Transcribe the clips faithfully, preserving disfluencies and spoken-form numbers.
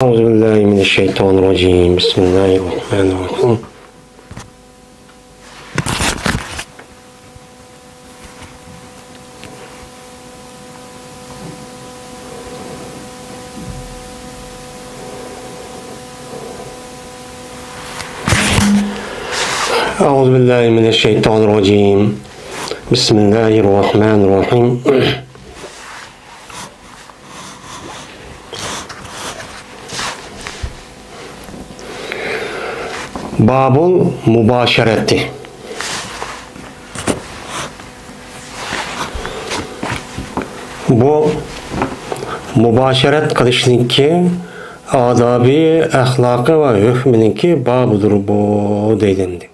أعوذ بالله من الشيطان الرجيم. بسم الله الرحمن الرحيم. أعوذ بالله من الشيطان الرجيم. بسم الله الرحمن الرحيم. باب المباشرة. بۇ مۇباشىرەت قىلىشنىڭكى ئادابى، ئەخلاقى ۋە ھۆكمىنىڭكى بابىدۇر بۇ، دەيدۇ ئەمدى.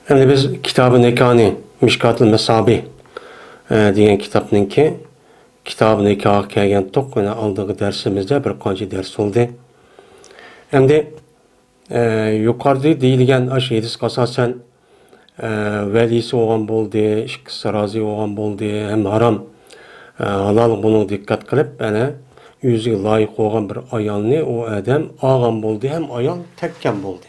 ئەمدى بىز كىتابى نىكاھنى، مىشكاتۇل مەسابىھ، ئە، دېگەن كىتابنىڭكى كىتابى نىكاھقا كەلگەنتۇق. يەنە ئالدىنقى دەرسىمىزدە بىر قانچە دەرس بولدى. ئەمدى، ئە، يۇقىرىدا دېيىلگەن ئاشۇ ھەدىسكە ئاساسەن، ئە، ۋەلىسى بولغان بولدى، ئىككىسى رازى بولغان بولدى، ھەم ھارام، ئە، ھالال بۇنىڭغا دىققەت قىلىپ، ئەنە ئۆزىگە لايىق بولغان بىر ئايالنى ئۇ ئادەم ئالغان بولدى، ھەم ئايال تەككەن بولدى.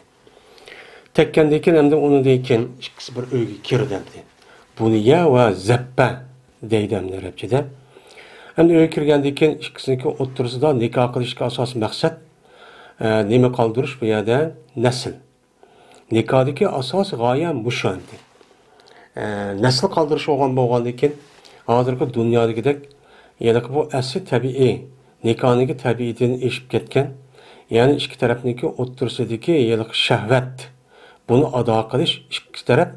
تەككەندىن كېيىن ئەمدى ئۇنىڭدىن كېيىن ئىككىسى بىر ئۆيگە كىردى ئەمدى. بۇنىيە ۋە زەپپە دەيدۇ ئەمدى ئەرەبچىدە. ئەمدى ئۆيگە كىرگەندىن كېيىن ئىككىسىنىڭكى ئوتتۇرىسىدا نىكاھ قىلىشتىكى ئاساسىي مەقسەت، ئە، نېمە قالدۇرۇش بۇ يەردە؟ نەسىل. نىكاھدىكى ئاساسىي غايە مۇشۇ ئەمدى. ئە، نەسىل قالدۇرۇش بولغان، بولغاندىن كېيىن، ھازىرقى دۇنيادىكىدەك ھېلىقى بۇ ئەسلى تەبىئىي، نىكاھنىڭكى تەبىئىتىدىن ئېشىپ كەتكەن، يەنى ئىككى تەرەپنىڭكى ئوتتۇرىسىدىكى ھېلىقى شەھۋەت، بۇنى ئادا قىلىش، ئىككى تەرەپ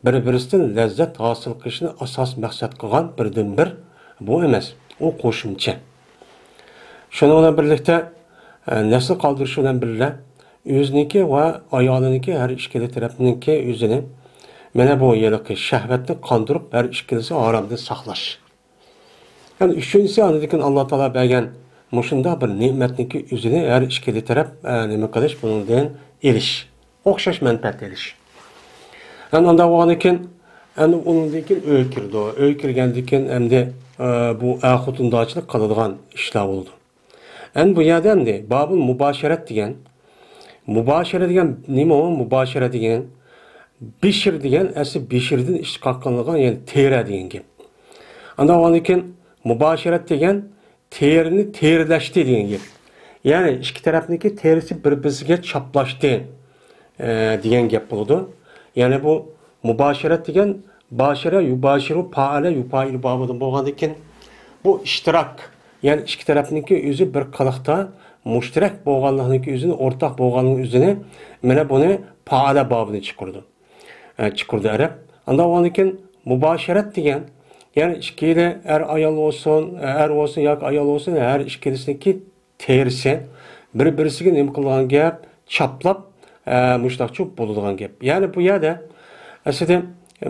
بىر-بىرسىدىن لەززەت ھاسىل قىلىشنى ئاساس مەقسەت قىلغان بىردىنبىر بۇ ئەمەس، ئۇ قوشۇمچە. شۇنىڭ بىلەن بىرلىكتە، ئە، نەسىل قالدۇرۇش بىلەن بىللە، ئۆزىنىڭكى ۋە ئايالىنىڭكى، ھەر ئىككىلى تەرەپنىڭكى ئۆزىنى، مانا بۇ ھېلىقى شەھۋەتنى قاندۇرۇپ، ھەر ئىككىلىسى ھارامدىن ساقلاش. يەنى ئۈچىنچىسى، ئاندىن كېيىن ئاللا تائالا بەرگەن مۇشۇنداق بىر نېمەتنىڭكى ئۆزىنى ھەر ئىككىلى تەرەپ، ئە، نېمە قىلىش، بۇنىڭدىن ئېلىش. ئوخشاش مەنپەئەت ئېلىش. ئەمدى ئانداق بولغاندىن كېيىن، ئەمدى ئۇنىڭدىن كېيىن ئۆيگە كىرىدۇ. ئۆيگە كىرگەندىن كېيىن ئەمدى، ئە، بۇ ئەر خوتۇندارچىلىق قىلىدىغان ئىشلار بولىدۇ. ئەمدى بۇ يەردە ئەمدى بابۇل مۇباشىرەت دېگەن. مۇباشىرە دېگەن نېمە ئۇ؟ مۇباشىرە دېگەن بىشىر دېگەن ئەسلى بىشىردىن ئىشتىقاق قىلىنغان، يەنى تېرە دېگەن گەپ. ئاندىن ئاندىن كېيىن مۇباشىرەت دېگەن تېرىنى تېرىلەشتى دېگەن گەپ. يەنى ئىككى تەرەپنىڭكى تېرىسى بىر-بىرسىگە چاپلاشتى، ئە، دېگەن گەپ بولىدۇ. يەنى بۇ مۇباشىرەت دېگەن باشىرە، يۇباشىرۇ، پائەلە، يۇپائىلۇ بابىدىن بولغاندىن كېيىن بۇ ئىشتىراك، يەنى ئىككى تەرەپنىڭكى ئۆزى بىر قىلىقتا مۇشتەرەك بولغانلىقنىڭكى ئۆزىنى، ئورتاق بولغانلىقنىڭ ئۆزىنى، مانا بۇنى پائەلە بابىدىن چىقىرىدۇ. ئە، چىقىرىدۇ ئەرەب. ئاندىن ئاندىن كېيىن مۇباشىرەت دېگەن، يەنى ئىككىلى ئەر ئايال بولسۇن، ئەر بولسۇن ياكى ئايال بولسۇن، ھەر ئىككىلىسىنىڭكى تېرىسى بىر-بىرسىگە نېمە قىلىدىغان گەپ؟ چاپلاپ، ئە، مۇشۇنداقچۇ بولىدىغان گەپ. يەنى بۇ يەردە ئەسلىدە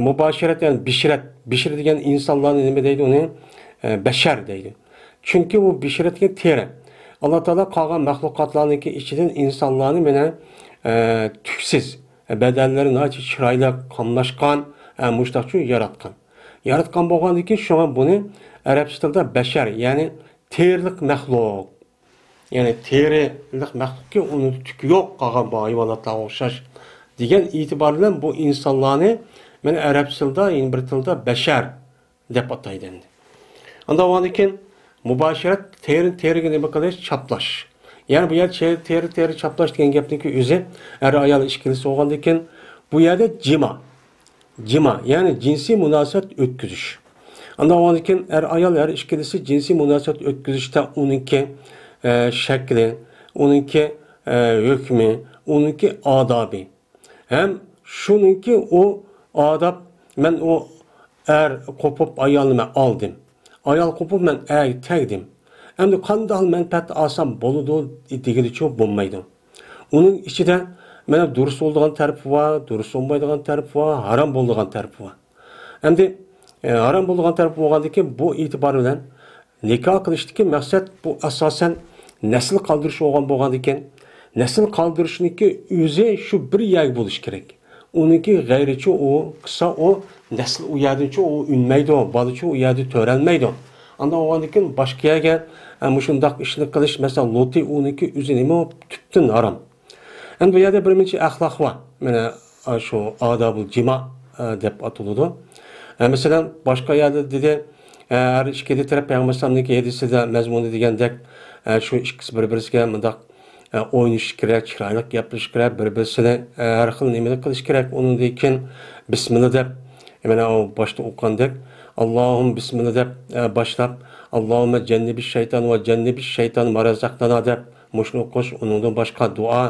مۇباشىرەت، يەنى بىشرەت، بىشرەت دېگەن ئىنسانلارنى نېمە دەيدۇ ئۇنى؟ ئە، بەشەر دەيدۇ. چۈنكى بۇ بىشرەت دېگەن تېرە. ئاللا تائالا قالغان مەخلۇقاتلارنىڭكى ئىچىدىن ئىنسانلارنى مانا، ئە، تۈكسىز، بەدەنلىرى ناھايىتى چىرايلىق، قاملاشقان، ئە، مۇشۇنداقچۇ ياراتقان. ياراتقان بولغاندىن كېيىن شۇڭا بۇنى ئەرەبچە تىلدا بەشەر، يەنى تېرىلىق مەخلۇق. يەنى تېرىلىق مەخلۇقكى ئۇنىڭ تۈكى يوق، قالغان بۇ ھايۋاناتلارغا ئوخشاش دېگەن ئېتىبار بىلەن بۇ ئىنسانلارنى مانا ئەرەبچە تىلدا، يەنە بىر تىلدا بەشەر دەپ ئاتايدۇ ئەمدى. ئاندىن ئاندىن كېيىن مۇباشىرەت، تېرە، تېرىگە نېمە قىلىش؟ چاپلاش. يەنى بۇ يەردە چېرە، تېرە، تېرە چاپلاش دېگەن گەپنىڭكى ئۆزى ئەر ئايال ئىككىلىسى بولغاندىن كېيىن بۇ يەردە جىما. جىما، يەنى جىنسىي مۇناسىۋەت ئۆتكۈزۈش. ئاندىن ئاندىن كېيىن ئەر ئايال ھەر ئىككىلىسى جىنسىي مۇناسىۋەت ئۆتكۈزۈشتە ئۇنىڭكى، ئە، شەكلى، ئۇنىڭكى، ئە، ھۆكمى، ئۇنىڭكى ئادابى. ھەم شۇنىڭكى ئۇ ئاداب، مەن ئۇ ئەر قوپۇپ ئايالنى مەن ئالدىم. ئايال قوپۇپ مەن ئەرگە تەگدىم. ئەمدى قانداق مەنپەئەت ئالسام بولىدۇ دېگىلىچۇ بولمايدۇ. ئۇنىڭ ئىچىدە مانا دۇرۇس بولىدىغان تەرىپى بار، دۇرۇس بولمايدىغان تەرىپى بار، ھارام بولىدىغان تەرىپى بار. ئەمدى، ئە، ھارام بولىدىغان تەرىپى بولغاندىن كېيىن بۇ ئېتىبار بىلەن نىكاھ قىلىشتىكى مەقسەت بۇ ئاساسەن نەسىل قالدۇرۇش بولغان بولغاندىكىن، نەسىل قالدۇرۇشنىڭكى ئۆزى شۇ بىر يەرگە بولۇشى كېرەك. ئۇنىڭكى غەيرىچۇ ئۇ قىلسا، ئۇ نەسىل ئۇ يەردىنچۇ ئۇ ئۈنمەيدۇ، بالىچۇ ئۇ يەردە تۆرەلمەيدۇ. ئانداق بولغاندىكىن باشقا يەرگە، ئە، مۇشۇنداق ئىشنى قىلىش، مەسىلەن، لوتى ئۇنىڭكى ئۆزى نېمە؟ پۈتۈن ھارام. ئەمدى بۇ يەردە بىر نەچچە ئەخلاق بار. مانا، ئە، شۇ ئادابۇل جىما، ئە، دەپ ئاتىلىدۇ. ئە، مەسىلەن، باشقا يەردە دېدى، ئە، ھەر ئىككىلا تەرەپ پەيغەمبەر ئەلەيھىسسالامنىڭكى ھەدىسىدە، مەزمۇنى دېگەندەك، ئە، شۇ ئىككىسى بىر-بىرسىگە مۇنداق، ئە، ئوينىشى كېرەك، چىرايلىق گەپلىشىش كېرەك، بىر-بىرسىنى، ئە، ھەر خىل نېمىنى قىلىش كېرەك. ئۇنىڭدىن كېيىن بىسمىللا دەپ، مانا ئۇ باشتا ئوقۇغاندەك، ئاللاھۇممە بىسمىللا دەپ، ئە، باشلاپ، ئاللاھۇممە جەننىبىش شەيتان ۋە جەننىبىش شەيتان ما رەزەقتەنا دەپ، مۇشۇنى ئوقۇش، ئۇنىڭدىن باشقا دۇئا،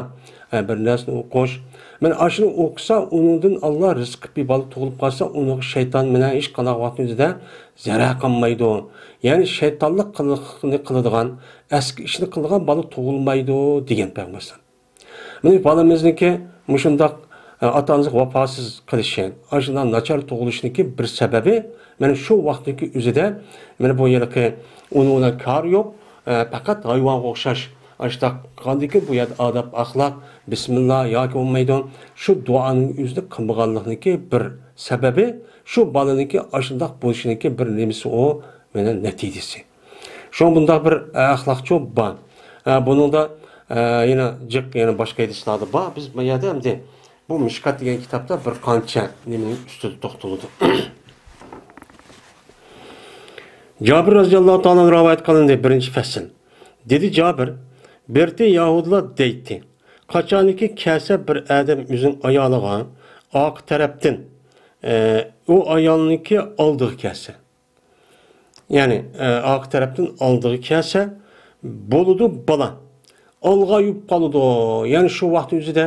ئە، بىر نەرسىنى ئوقۇش. مانا ئاشۇنى ئوقۇسا، ئۇنىڭدىن ئاللا رىزقى، بىر بالا تۇغۇلۇپ قالسا، ئۇنىڭغا شەيتان مانا ھېچقانداق ۋاقىتنىڭ ئۆزىدە زەرەر قىلمايدۇ. يەنى شەيتانلىق قىلىقنى قىلىدىغان، ئەسكى ئىشنى قىلىدىغان بالا تۇغۇلمايدۇ، دېگەن پەيغەمبەر ئەلەيھىسسالام. مانا بالىمىزنىڭكى مۇشۇنداق، ئە، ئاتا-ئانىسىغا ۋاپاسىز قىلىشى، ئاشۇنداق ناچار تۇغۇلۇشىنىڭكى بىر سەۋەبى، مانا شۇ ۋاقىتنىڭكى ئۆزىدە، مانا بۇ ھېلىقى ئۇنىڭ بىلەن كارى يوق، ئە، پەقەت ھايۋانغا ئوخشاش ئاشۇنداق قىلغاندىكىن، بۇ يەردە ئاداب، ئەخلاق، بىسمىللا ياكى بولمايدۇ. شۇ دۇئانىڭ ئۆزىنى قىلمىغانلىقنىڭكى بىر سەۋەبى، شۇ بالىنىڭكى ئاشۇنداق بولۇشىنىڭكى بىر نېمىسى ئۇ، مانا نەتىجىسى. شۇڭا بۇنداق بىر، ئە، ئەخلاقچۇ بار. ئە، بۇنىڭدا، ئە، يەنە جىق، يەنە باشقا ھەدىسلەردە بار. بىز بۇ يەردە ئەمدى بۇ مىشكات دېگەن كىتابتا بىر قانچە نېمىنىڭ ئۈستىدە توختىلىدۇ. جابىر رەزىياللاھۇ تائالا ئەنھۇ رىۋايەت قىلىندى، بىرىنچى پەسىل. دېدى جابىر، بىرتى يەھۇدىيلار دەيتتى، قاچانكى كەلسە بىر ئادەم ئۆزىنىڭ ئايالىغا ئارقا تەرەپتىن، ئە، ئۇ ئايالنىڭكى ئالدىغا كەلسە، يەنى، ئە، ئارقا تەرەپتىن ئالدىغا كەلسە، بولىدۇ بالا. ئالغاي بولۇپ قالىدۇ. يەنى شۇ ۋاقىت ئۆزىدە،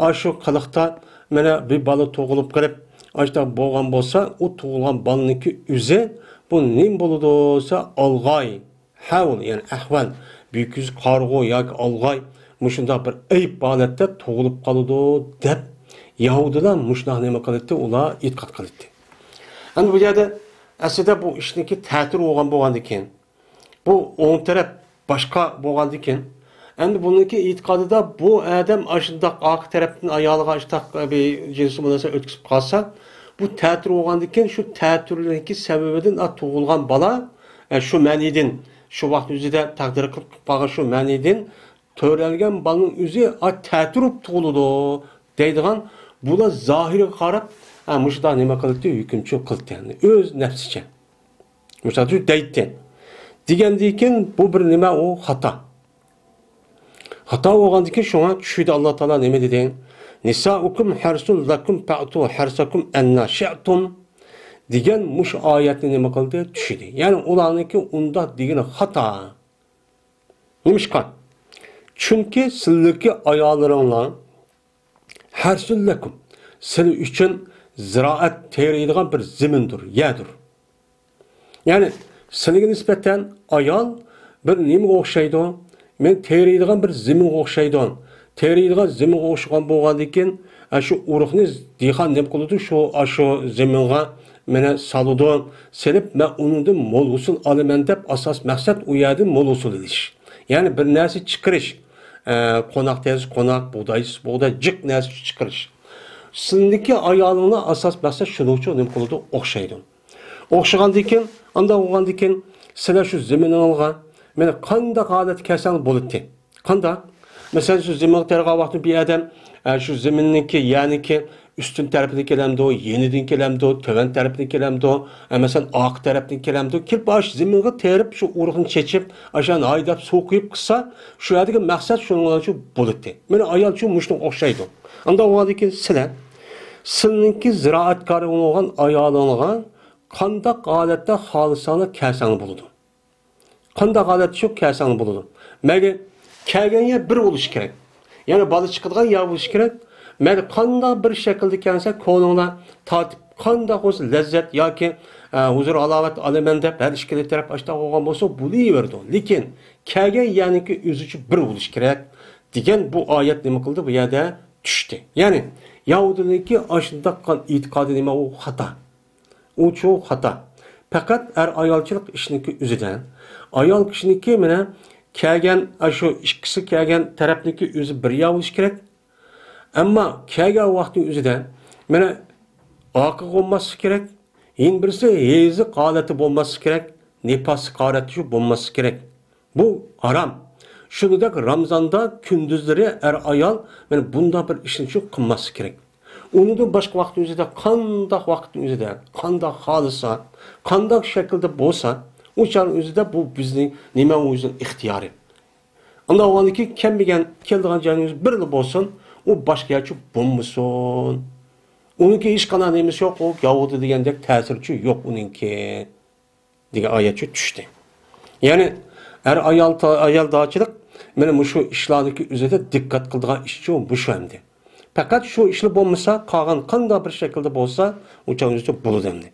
ئاشۇ قىلىقتا مانا بىر بالا تۇغۇلۇپ قېلىپ، ئاشۇنداق بولغان بولسا، ئۇ تۇغۇلغان بالىنىڭكى ئۆزى بۇ نېمە بولىدۇ دېسە، ئالغاي، ھەۋل، يەنى ئەھۋەل، بۈكۈز قارىغۇ ياكى ئالغاي، مۇشۇنداق بىر ئەيىب ھالەتتە تۇغۇلۇپ قالىدۇ، دەپ يەھۇدىيلار مۇشۇنداق نېمە قىلاتتى، ئۇلار ئېتىقاد قىلاتتى. ئەمدى بۇ يەردە ئەسلىدە بۇ ئىشنىڭكى تەتۈرى بولغان بولغاندىكىن، بۇ ئوڭ تەرەپ باشقا بولغاندىكىن، ئەمدى بۇنىڭكى ئېتىقادىدا بۇ ئادەم ئاشۇنداق ئارقا تەرەپتىن ئايالىغا ئاشۇنداق بىر جىنسىي مۇناسىۋەت ئۆتكۈزۈپ قالسا، بۇ تەتۈر بولغاندىكىن، شۇ تەتۈرنىڭكى سەۋەبىدىن تۇغۇلغان بالا، ئە، شۇ مەنىدىن، شۇ ۋاقىت ئۆزىدە تەقدىر قىلىپ قالغان شۇ مەنىدىن تۆرەلگەن بالىنىڭ ئۆزى، ئا، تەتۈر بولۇپ تۇغۇلىدۇ دەيدىغان، بۇلار زاھىرىغا قاراپ، ئە، مۇشۇنداق نېمە قىلاتتى، ھۆكۈمچى قىلاتتى، ئۆز نەپسىچە. مۇشۇنداق دەيتتى. دېگەندىن كېيىن بۇ بىر نېمە، ئۇ خاتا. خاتا بولغاندىن كېيىن شۇڭا چۈشىدە ئاللا تائالا نېمە دېدى؟ نىسائۇكۇم ھەرسۇن لەكۇم فەئتۇ ھەرسەكۇم ئەننا شىئتۇم دېگەن مۇشۇ ئايەتنى نېمە قىلدى؟ چۈشىدى. يەنى ئۇلارنىڭكى ئۇنداق دېگىنى خاتا. نېمىشقا؟ چۈنكى سىلىكى ئاياللىرىڭلار ھەرسۇن لەكۇم، سىلى ئۈچۈن زىرائەت تېرىيدىغان بىر زېمىندۇر، يەردۇر. يەنى سىلىگە نىسبەتەن ئايال بىر نېمىگە ئوخشايدۇ؟ مەن تېرىيدىغان بىر زېمىنغا ئوخشايدۇ. تېرىيدىغان زېمىنغا ئوخشىغان بولغاندىن كېيىن، ئە، شۇ ئۇرۇقنى دېھقان نېمە قىلىدۇ؟ شۇ، ئاشۇ زېمىنغا مېنى سالىدۇ. سېلىپ، مەن ئۇنىڭدىن مول ھوسۇل ئالىمەن دەپ ئاساس مەقسەت ئۇ يەردىن مول ھوسۇل ئېلىش. يەنى بىر نەرسە چىقىرىش. ئە، قوناق دېسە قوناق، بۇغداي دېسە بۇغداي، جىق نەرسە چىقىرىش. سىلىكى ئايالىڭلار ئاساس مەقسەت شۇنىڭ ئۈچۈن نېمە قىلىدۇ؟ ئوخشايدۇ. ئوخشىغاندىن كېيىن، ئانداق بولغاندىن كېيىن، سىلەر شۇ زېمىنىڭلارغا مانا قانداق ھالەتتە كەلسەڭلار بولاتتى. قانداق؟ مەسىلەن، شۇ زېمىنغا تېرىغان ۋاقتىدا بىر ئادەم، ئە، شۇ زېمىننىڭكى، يەرنىڭكى ئۈستۈن تەرىپىدىن كېلەمدۇ، يېنىدىن كېلەمدۇ، تۆۋەن تەرىپىدىن كېلەمدۇ، ئە، مەسىلەن، ئارقا تەرەپتىن كېلەمدۇ، كېلىپ ئاشۇ زېمىنغا تېرىپ، شۇ ئۇرۇقنى چېچىپ، ئاشۇ يەرنى ھايداپ سۇ قۇيۇپ قىلسا، شۇ يەردىكى مەقسەت شۇنىڭغىچە بولاتتى. مانا ئايال شۇ مۇشۇنىڭغا ئوخشايدۇ. ئانداق بولغاندىن كېيىن سىلەر، سىلىنىڭكى زىرائەتكارى بولغان ئايالىڭلارغا قانداق ھالەتتە خالىساڭلار كەلسەڭلار بولىدۇ. قانداق ھالەتتە شۇ كەلسەڭلار بولىدۇ. مەيلى، كەلگەن يەر بىر بولۇشى كېرەك. يەنى بالا چىقىدىغان يەر بولۇشى كېرەك. مەيلى، قانداق بىر شەكىلدە كەلسە، كۆڭلۈڭلار تارتىپ، قانداق بولسا لەززەت ياكى، ئە، ھۇزۇر ھالاۋەت ئالىمەن دەپ، ھەر ئىككىلا تەرەپ ئاشۇنداق بولغان بولسا، بولۇۋېرىدۇ. لېكىن، كەلگەن يەرنىڭكى ئۆزىچە بىر بولۇشى كېرەك، دېگەن بۇ ئايەت نېمە قىلدى؟ بۇ يەردە چۈشتى. يەنى، يەھۇدىينىڭكى ئاشۇنداق قىلغان ئېتىقادى نېمە؟ ئۇ خاتا. ئۇ چوڭ خاتا. پەقەت ئەر-ئايالچىلىق ئىشنىڭكى ئۆزىدە. ئايال كىشىنىڭكى مانا كەلگەن، ئاشۇ ئىككىسى كەلگەن تەرەپنىڭكى ئۆزى بىر يا بولۇشى كېرەك. ئەمما كەلگەن ۋاقىتنىڭ ئۆزىدە مانا ئاقىغا بولماسلىقى كېرەك. يەنە بىرسى ھەيزلىك ھالەتتە بولماسلىقى كېرەك. نىپاسلىق ھالەتتە شۇ بولماسلىقى كېرەك. بۇ ھارام. شۇنىڭدەك رامىزاندا كۈندۈزلىرى ئەر-ئايال مانا بۇنداق بىر ئىشنى شۇ قىلماسلىق كېرەك. ئۇنىڭدىن باشقا ۋاقىتنىڭ ئۆزىدە، قانداق ۋاقىتنىڭ ئۆزىدە، قانداق خالىسا، قانداق شەكىلدە بولسا، ئۇ چاغنىڭ ئۆزىدە بۇ بىزنىڭ نېمە، ئۇ ئۆزىنىڭ ئىختىيارى. ئانداق بولغاندىكىن كەلمىگەن، كېلىدىغان جاينىڭ ئۆزى بىرلا بولسۇن، ئۇ باشقا يەرچە بولمىسۇن. ئۇنىڭكى ھېچقانداق نېمىسى يوق، ئۇ گاۋۇدا دېگەندەك تەسىرچۇ يوق ئۇنىڭكى. دېگەن ئايەتچۇ چۈشتى. يەنى ئەر-ئايال، ئايال داچىلىق مانا مۇشۇ ئىشلاردىكى ئۆزىدە دىققەت قىلىدىغان ئىشچۇ مۇشۇ ئەمدى. پەقەت شۇ ئىشلا بولمىسا، قالغان قانداق بىر شەكىلدە بولسا، ئۇ چاغ ئۆزىچە بولىدۇ ئەمدى.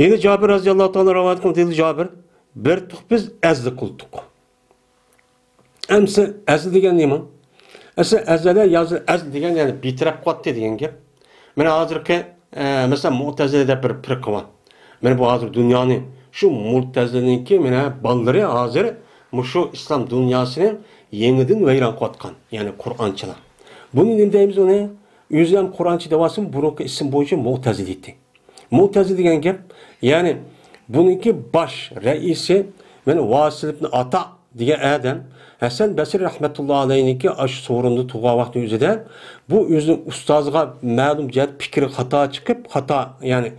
يەنە جابىر رازىياللاھۇ تائالا رىۋايەت قىلغان، دېدى جابىر، بىر تۇق بىز ئەزلىك قىلدۇق. ئەمسە ئەزلى دېگەن نېمە؟ ئەسلى ئەزەلە يازىل ئەزلى دېگەن، يەنى بىتەرەپ قىلىۋاتتى دېگەن گەپ. مانا ھازىرقى، ئە، مەسىلەن، مۇئتەزىلە دەپ بىر پىرقە بار. مانا بۇ ھازىر دۇنيانى، شۇ مۇئتەزىلىنىڭكى مانا بالىلىرى ھازىر مۇشۇ ئىسلام دۇنياسىنى يېڭىدىن ۋەيران قىلىۋاتقان، يەنى قۇرئانچىلار. بۇنى نېمە دەيمىز ئۇنى؟ ئۆزى ھەم قۇرئانچى دەۋاتسىمۇ، بۇرۇنقى ئىسىم بويىچە مۇئتەزىلە ئىدى. مۇئتەزىلە دېگەن گەپ، يەنى بۇنىڭكى باش رەئىسى، مانا ۋاسىل ئىبن ئاتا دېگەن ئادەم، ھەسەن بەسرى رەھمەتۇللا ئەلەيھنىڭكى ئاشۇ سورۇندا تۇرغان ۋاقتى ئۆزىدە، بۇ ئۆزىنىڭ ئۇستازىغا مەلۇم جەھەت پىكرى خاتا چىقىپ، خاتا، يەنى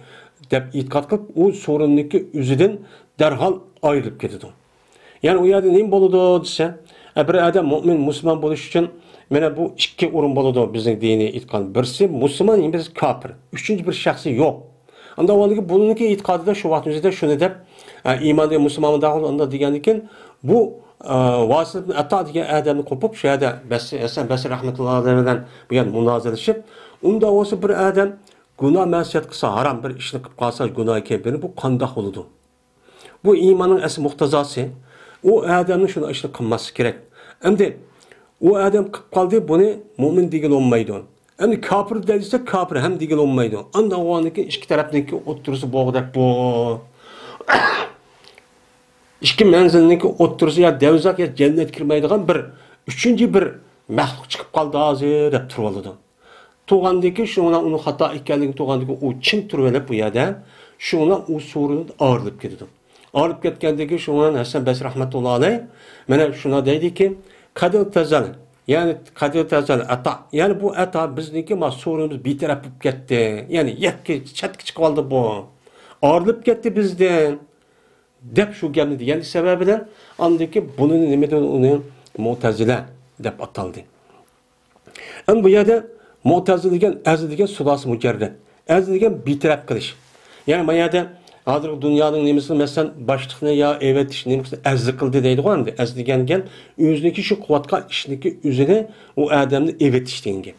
دەپ ئېتىقاد قىلىپ، ئۇ سورۇندىكى ئۆزىدىن دەرھال ئايرىلىپ كېتىدۇ. يەنى ئۇ يەردە نېمە بولىدۇ دېسە، ئە، بىر ئادەم مۇئمىن، مۇسۇلمان بولۇش ئۈچۈن مانا بۇ ئىككى ئورۇن بولىدۇ بىزنىڭ دىنىي ئېتىقاد. بىرسى مۇسۇلمان، يەنە بىرسى كاپىر. ئۈچىنچى بىر شەخسى يوق. ئانداق بولغاندىكىن بۇنىڭكى ئېتىقادىدا شۇ ۋاقىتنىڭ ئۆزىدە شۇنى دەپ، ئە، ئىمان دېگەن مۇسۇلمان مۇنداق بولىدۇ، ئانداق دېگەندىكىن بۇ، ئە، ۋاسىل ئىبن ئاتا دېگەن ئادەمنى قوپۇپ، شۇ يەردە بەس-، ھەسەن بەسرى رەھمەتۇللا ئەلەيھ بىلەن بۇ يەردە مۇنازىرىلىشىپ، ئۇنداق بولسا بىر ئادەم گۇناھ مەسىيەت قىلسا، ھارام بىر ئىشنى قىلىپ قالسا، گۇناھ كەبىرە، بۇ قانداق بولىدۇ؟ بۇ ئىماننىڭ ئەسلى مۇقتازاسى. ئۇ ئادەمنى شۇنداق ئىشنى قىلماسلىق كېرەك. ئەمدى ئۇ ئادەم قىلىپ قالدى، بۇنى مۇئمىن دېگىلى بولمايدۇ. ئەمدى كاپىر دەيسە، كاپىر ھەم دېگىلى بولمايدۇ. ئانداق بولغاندىكىن ئىككى تەرەپنىڭكى ئوتتۇرىسى بوغدەك بۇ. ئىككى مەنزىلنىڭكى ئوتتۇرىسى يا دەۋزاق يا جەننەتكە كىرمەيدىغان بىر ئۈچىنچى بىر مەخلۇق چىقىپ قالدى ھازىر دەپ تۇرۇۋالىدۇ. تۇرغاندىكى شۇنىڭ ئۇنىڭ خاتا ئىكەنلىكىنى تۇرغاندىكى ئۇ چىڭ تۇرۇۋېلىپ بۇ يەردە شۇنىڭ ئۇ سورۇندىن ئايرىلىپ كېتىدۇ. ئايرىلىپ كەتكەندىكى شۇنىڭ ھەسەن بەسرى رەھمەتۇللا ئەلەيھ مانا شۇنى دەيدىكى، قەدىر تەزەل، يەنى قەدىر تەزەل ئەتا، يەنى بۇ ئەتا بىزنىڭكى ما سورۇنىمىز بىتەرەپ بولۇپ كەتتى، يەنى يەككە چەتكە چىقىپ قالدى بۇ، ئايرىلىپ كەتتى بىزدىن دەپ شۇ گەپنى دېگەن سەۋەبىدىن ئاندىكى بۇنى نېمە دېدى، ئۇنى مۇتەزىلە دەپ ئاتالدى. ئەمدى بۇ يەردە مۇتەزىلە دېگەن ئەزلى دېگەن سۇلاسە مۇجەررەت. ئەزلى دېگەن بىتەرەپ قىلىش. يەنى ما يەردە ھازىرقى دۇنيانىڭ نېمىسىنى، مەسىلەن، باشلىقنى يا ئەۋەتىش نېمىسىنى ئەزلى قىلدى دەيدىغۇ ئەمدى. ئەزلى دېگەن گەپ ئۆزىنىڭكى شۇ قىلىۋاتقان ئىشىنىڭكى ئۆزىنى ئۇ ئادەمنى ئەۋەتىش دېگەن گەپ.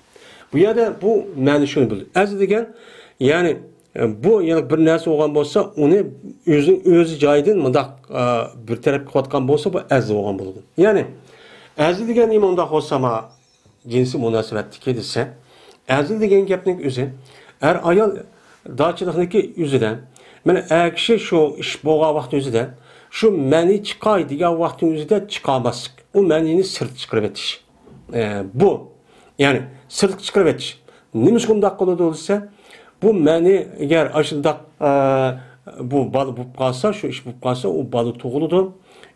بۇ يەردە بۇ مەنە شۇنى بىلدى. ئەزلى دېگەن، يەنى، ئە، بۇ يەنى بىر نەرسە بولغان بولسا، ئۇنى ئۆزى، ئۆزى جايىدىن مۇنداق، ئە، بىر تەرەپ قىلىۋاتقان بولسا، بۇ ئەزلى بولغان بولىدۇ. يەنى ئەزلى دېگەن نېمە ئۇنداق بولسا، ما جىنسىي مۇناسىۋەتتىكى دېسە، ئەزىل دېگەن گەپنىڭ ئۆزى ئەر-ئايال داچىلىقنىڭكى ئۆزىدە، مانا ئەر كىشى شۇ ئىش بولغان ۋاقىت ئۆزىدە شۇ مەنى چىقاي دېگەن ۋاقىتنىڭ ئۆزىدە چىقارماسلىق، ئۇ مەنىنى سىرتقا چىقىرىۋېتىش. ئە، بۇ، يەنى سىرتقا چىقىرىۋېتىش. نېمىشقا ئۇنداق قىلىدۇ دېسە، بۇ مەنى ئەگەر ئاشۇنداق، ئە، بۇ بالا بولۇپ قالسا، شۇ ئىش بولۇپ قالسا، ئۇ بالا تۇغۇلىدۇ.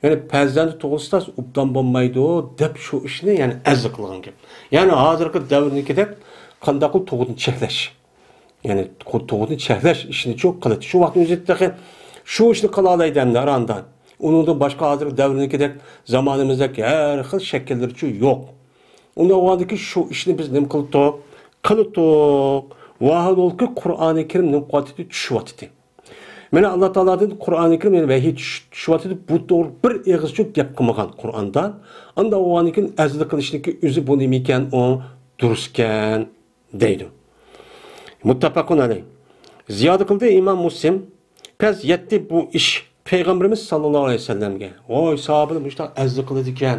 يەنى پەرزەنت تۇغۇلسا ئوبدان بولمايدۇ دەپ شۇ ئىشنى يەنى ئەزلى قىلغان گەپ. يەنى ھازىرقى دەۋرنىڭكىدەك قانداق قىلىپ تۇغۇتنى چەكلەش. يەنى تۇغۇتنى چەكلەش ئىشىنىچۇ قىلىدۇ. شۇ ۋاقىتنىڭ ئۆزىدە تېخى شۇ ئىشنى قىلالايدۇ ئەمدى ئاراندا. ئۇنىڭدىن باشقا ھازىرقى دەۋرنىڭكىدەك زامانىمىزدەك ھەر خىل شەكىللىرىچۇ يوق. ئۇنداق بولغاندىكىن شۇ ئىشنى بىز نېمە قىلدۇق؟ قىلدۇق. ۋاھالولكى قۇرئانى كەرىم نېمە قىلىۋاتىدۇ؟ چۈشۈۋاتىدۇ. مانا ئاللا تائالادىن قۇرئانى كەرىم، يەنى ۋەھىي چۈش-، چۈشۈۋاتىدۇ. بۇ توغرا بىر ئېغىزچۇ گەپ قىلمىغان قۇرئاندا. ئانداق بولغاندىكىن ئەزلى قىلىشنىڭكى ئۆزى بۇ نېمىكەن؟ ئۇ دۇرۇسكەن دەيدۇ. مۇتتەپەقۇن ئەلەيھ. زىيادە قىلدى ئىمام مۇسلىم، پەس يەتتى بۇ ئىش پەيغەمبىرىمىز ساللاللاھۇ ئەلەيھى ۋەسەللەمگە. ۋاي، ساھابىلەر مۇشۇنداق ئەزلى قىلىدىكەن.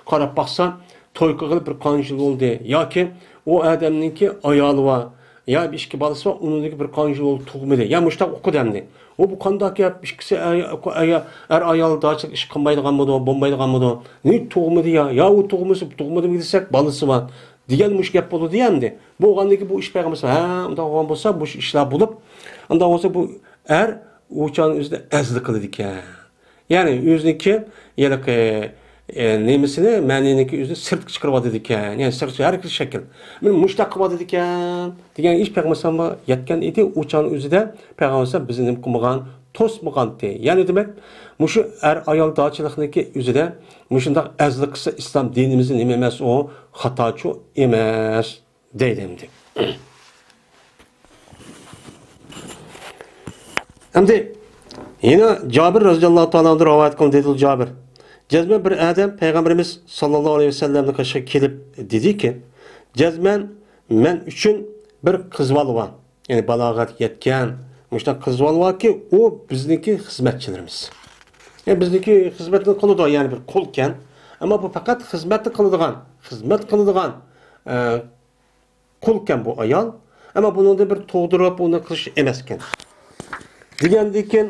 قاراپ باقسا، توي قىلغىلى بىر قانچە يىل بولدى. ياكى ئۇ ئادەمنىڭكى ئايالى بار. يا ئىككى بالىسى بار، ئۇنىڭدىكى بىر قانچە يىل بولدى، تۇغمىدى. يا مۇشۇنداق ئۇقۇدى ئەمدى. ئۇ، بۇ قانداق گەپ؟ ئىككىسى ئەر، ئەر، ئەر ئايال داچىلىق ئىش قىلمايدىغانمىدۇ، بولمايدىغانمىدۇ؟ نېمە تۇغمىدى يا؟ يا ئۇ تۇغمىسا، تۇغمىدىمۇ دېسەك، بالىسى بار. دېگەن مۇشۇ گەپ بولىدۇ ئەمدى. بولغاندىن كېيىن بۇ ئىش پەيغەمبەر، ھە، ئۇنداق بولغان بولسا، مۇشۇ ئىشلار بولۇپ، ئۇنداق بولسا بۇ ئەر ئۇ چاغنىڭ ئۆزىدە ئەزلى قىلىدىكەن. يەنى ئۆزىنىڭكى ھېلىقى، ئە، نېمىسىنى، مەنىنىڭكى ئۆزىنى سىرتقا چىقىرىۋاتىدىكەن. يەنى سىرتقا ھەرىكەت شەكىل. مانا مۇشۇنداق قىلىۋاتىدىكەن دېگەن ئىش پەيغەمبەر ئەلەيھىسسالامغا يەتكەن ئىدى. ئۇ چاغنىڭ ئۆزىدە پەيغەمبەر ئەلەيھىسسالام بىزنى نېمە قىلمىغان؟ توسمىغانتى. يەنى دېمەك، مۇشۇ ئەر-ئايال داچىلىقنىڭكى ئۆزىدە مۇشۇنداق ئەرزلىك قىلسا ئىسلام دىنىمىزدا نېمە ئەمەس ئۇ؟ خاتاچۇ ئەمەس. دەيدۇ ئەمدى. ئەمدى يەنە جابىر رەزىياللاھۇ تائالا ئەنھۇ رىۋايەت قىلغان دېدى جابىر. جەزمەن بىر ئادەم پەيغەمبىرىمىز ساللاللاھۇ ئەلەيھى ۋەسەللەمنىڭ قېشىغا كېلىپ دېدىكى، جەزمەن مەن ئۈچۈن بىر قىز بالا بار. يەنى بالاغەتكە يەتكەن مۇشۇنداق قىز بالا باركى، ئۇ بىزنىڭكى خىزمەتچىلىرىمىز. يەنى بىزنىڭكى خىزمەتنى قىلىدۇ، يەنى بىر قۇلكەن. ئەمما بۇ پەقەت خىزمەتنى قىلىدىغان، خىزمەت قىلىدىغان، ئە، قۇلكەن بۇ ئايال. ئەمما بۇنىڭدا بىر تۇغدۇرۇپ ئۇنى قىلىش ئەمەسكەن. دېگەندىكىن،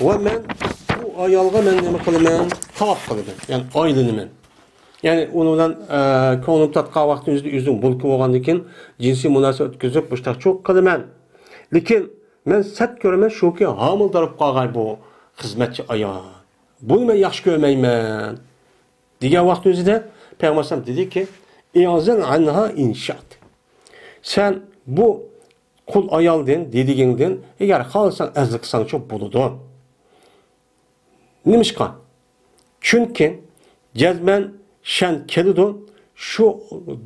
ۋە مەن بۇ ئايالغا مەن نېمە قىلىمەن؟ تاۋاپ قىلىمەن. يەنى ئايلىنىمەن. يەنى ئۇنىڭ بىلەن، ئە، كۆڭلۈم تارتقان ۋاقتىم ئۆزىدە ئۆزۈم مۇلكى بولغاندىكىن جىنسىي مۇناسىۋەت ئۆتكۈزۈپ مۇشتاق چوق قىلىمەن. لېكىن مەن سەت كۆرىمەن شۇكى ھامىلىدار بولۇپ قالغاي بۇ خىزمەتچى ئايال. بۇنى مەن ياخشى كۆرمەيمەن. دېگەن ۋاقىت ئۆزىدە پەيغەمبەر ئەلەيھىسسالام دېدىكى، «ئەزىل ئەنھا ئىن شىئت.» سەن بۇ قۇل ئايالدىن، دېدىگىڭدىن ئەگەر خالىساڭ ئەزىل قىلساڭچۇ بولىدۇ. نېمىشقا؟ چۈنكى جەزمەن شەن كېلىدۇ شۇ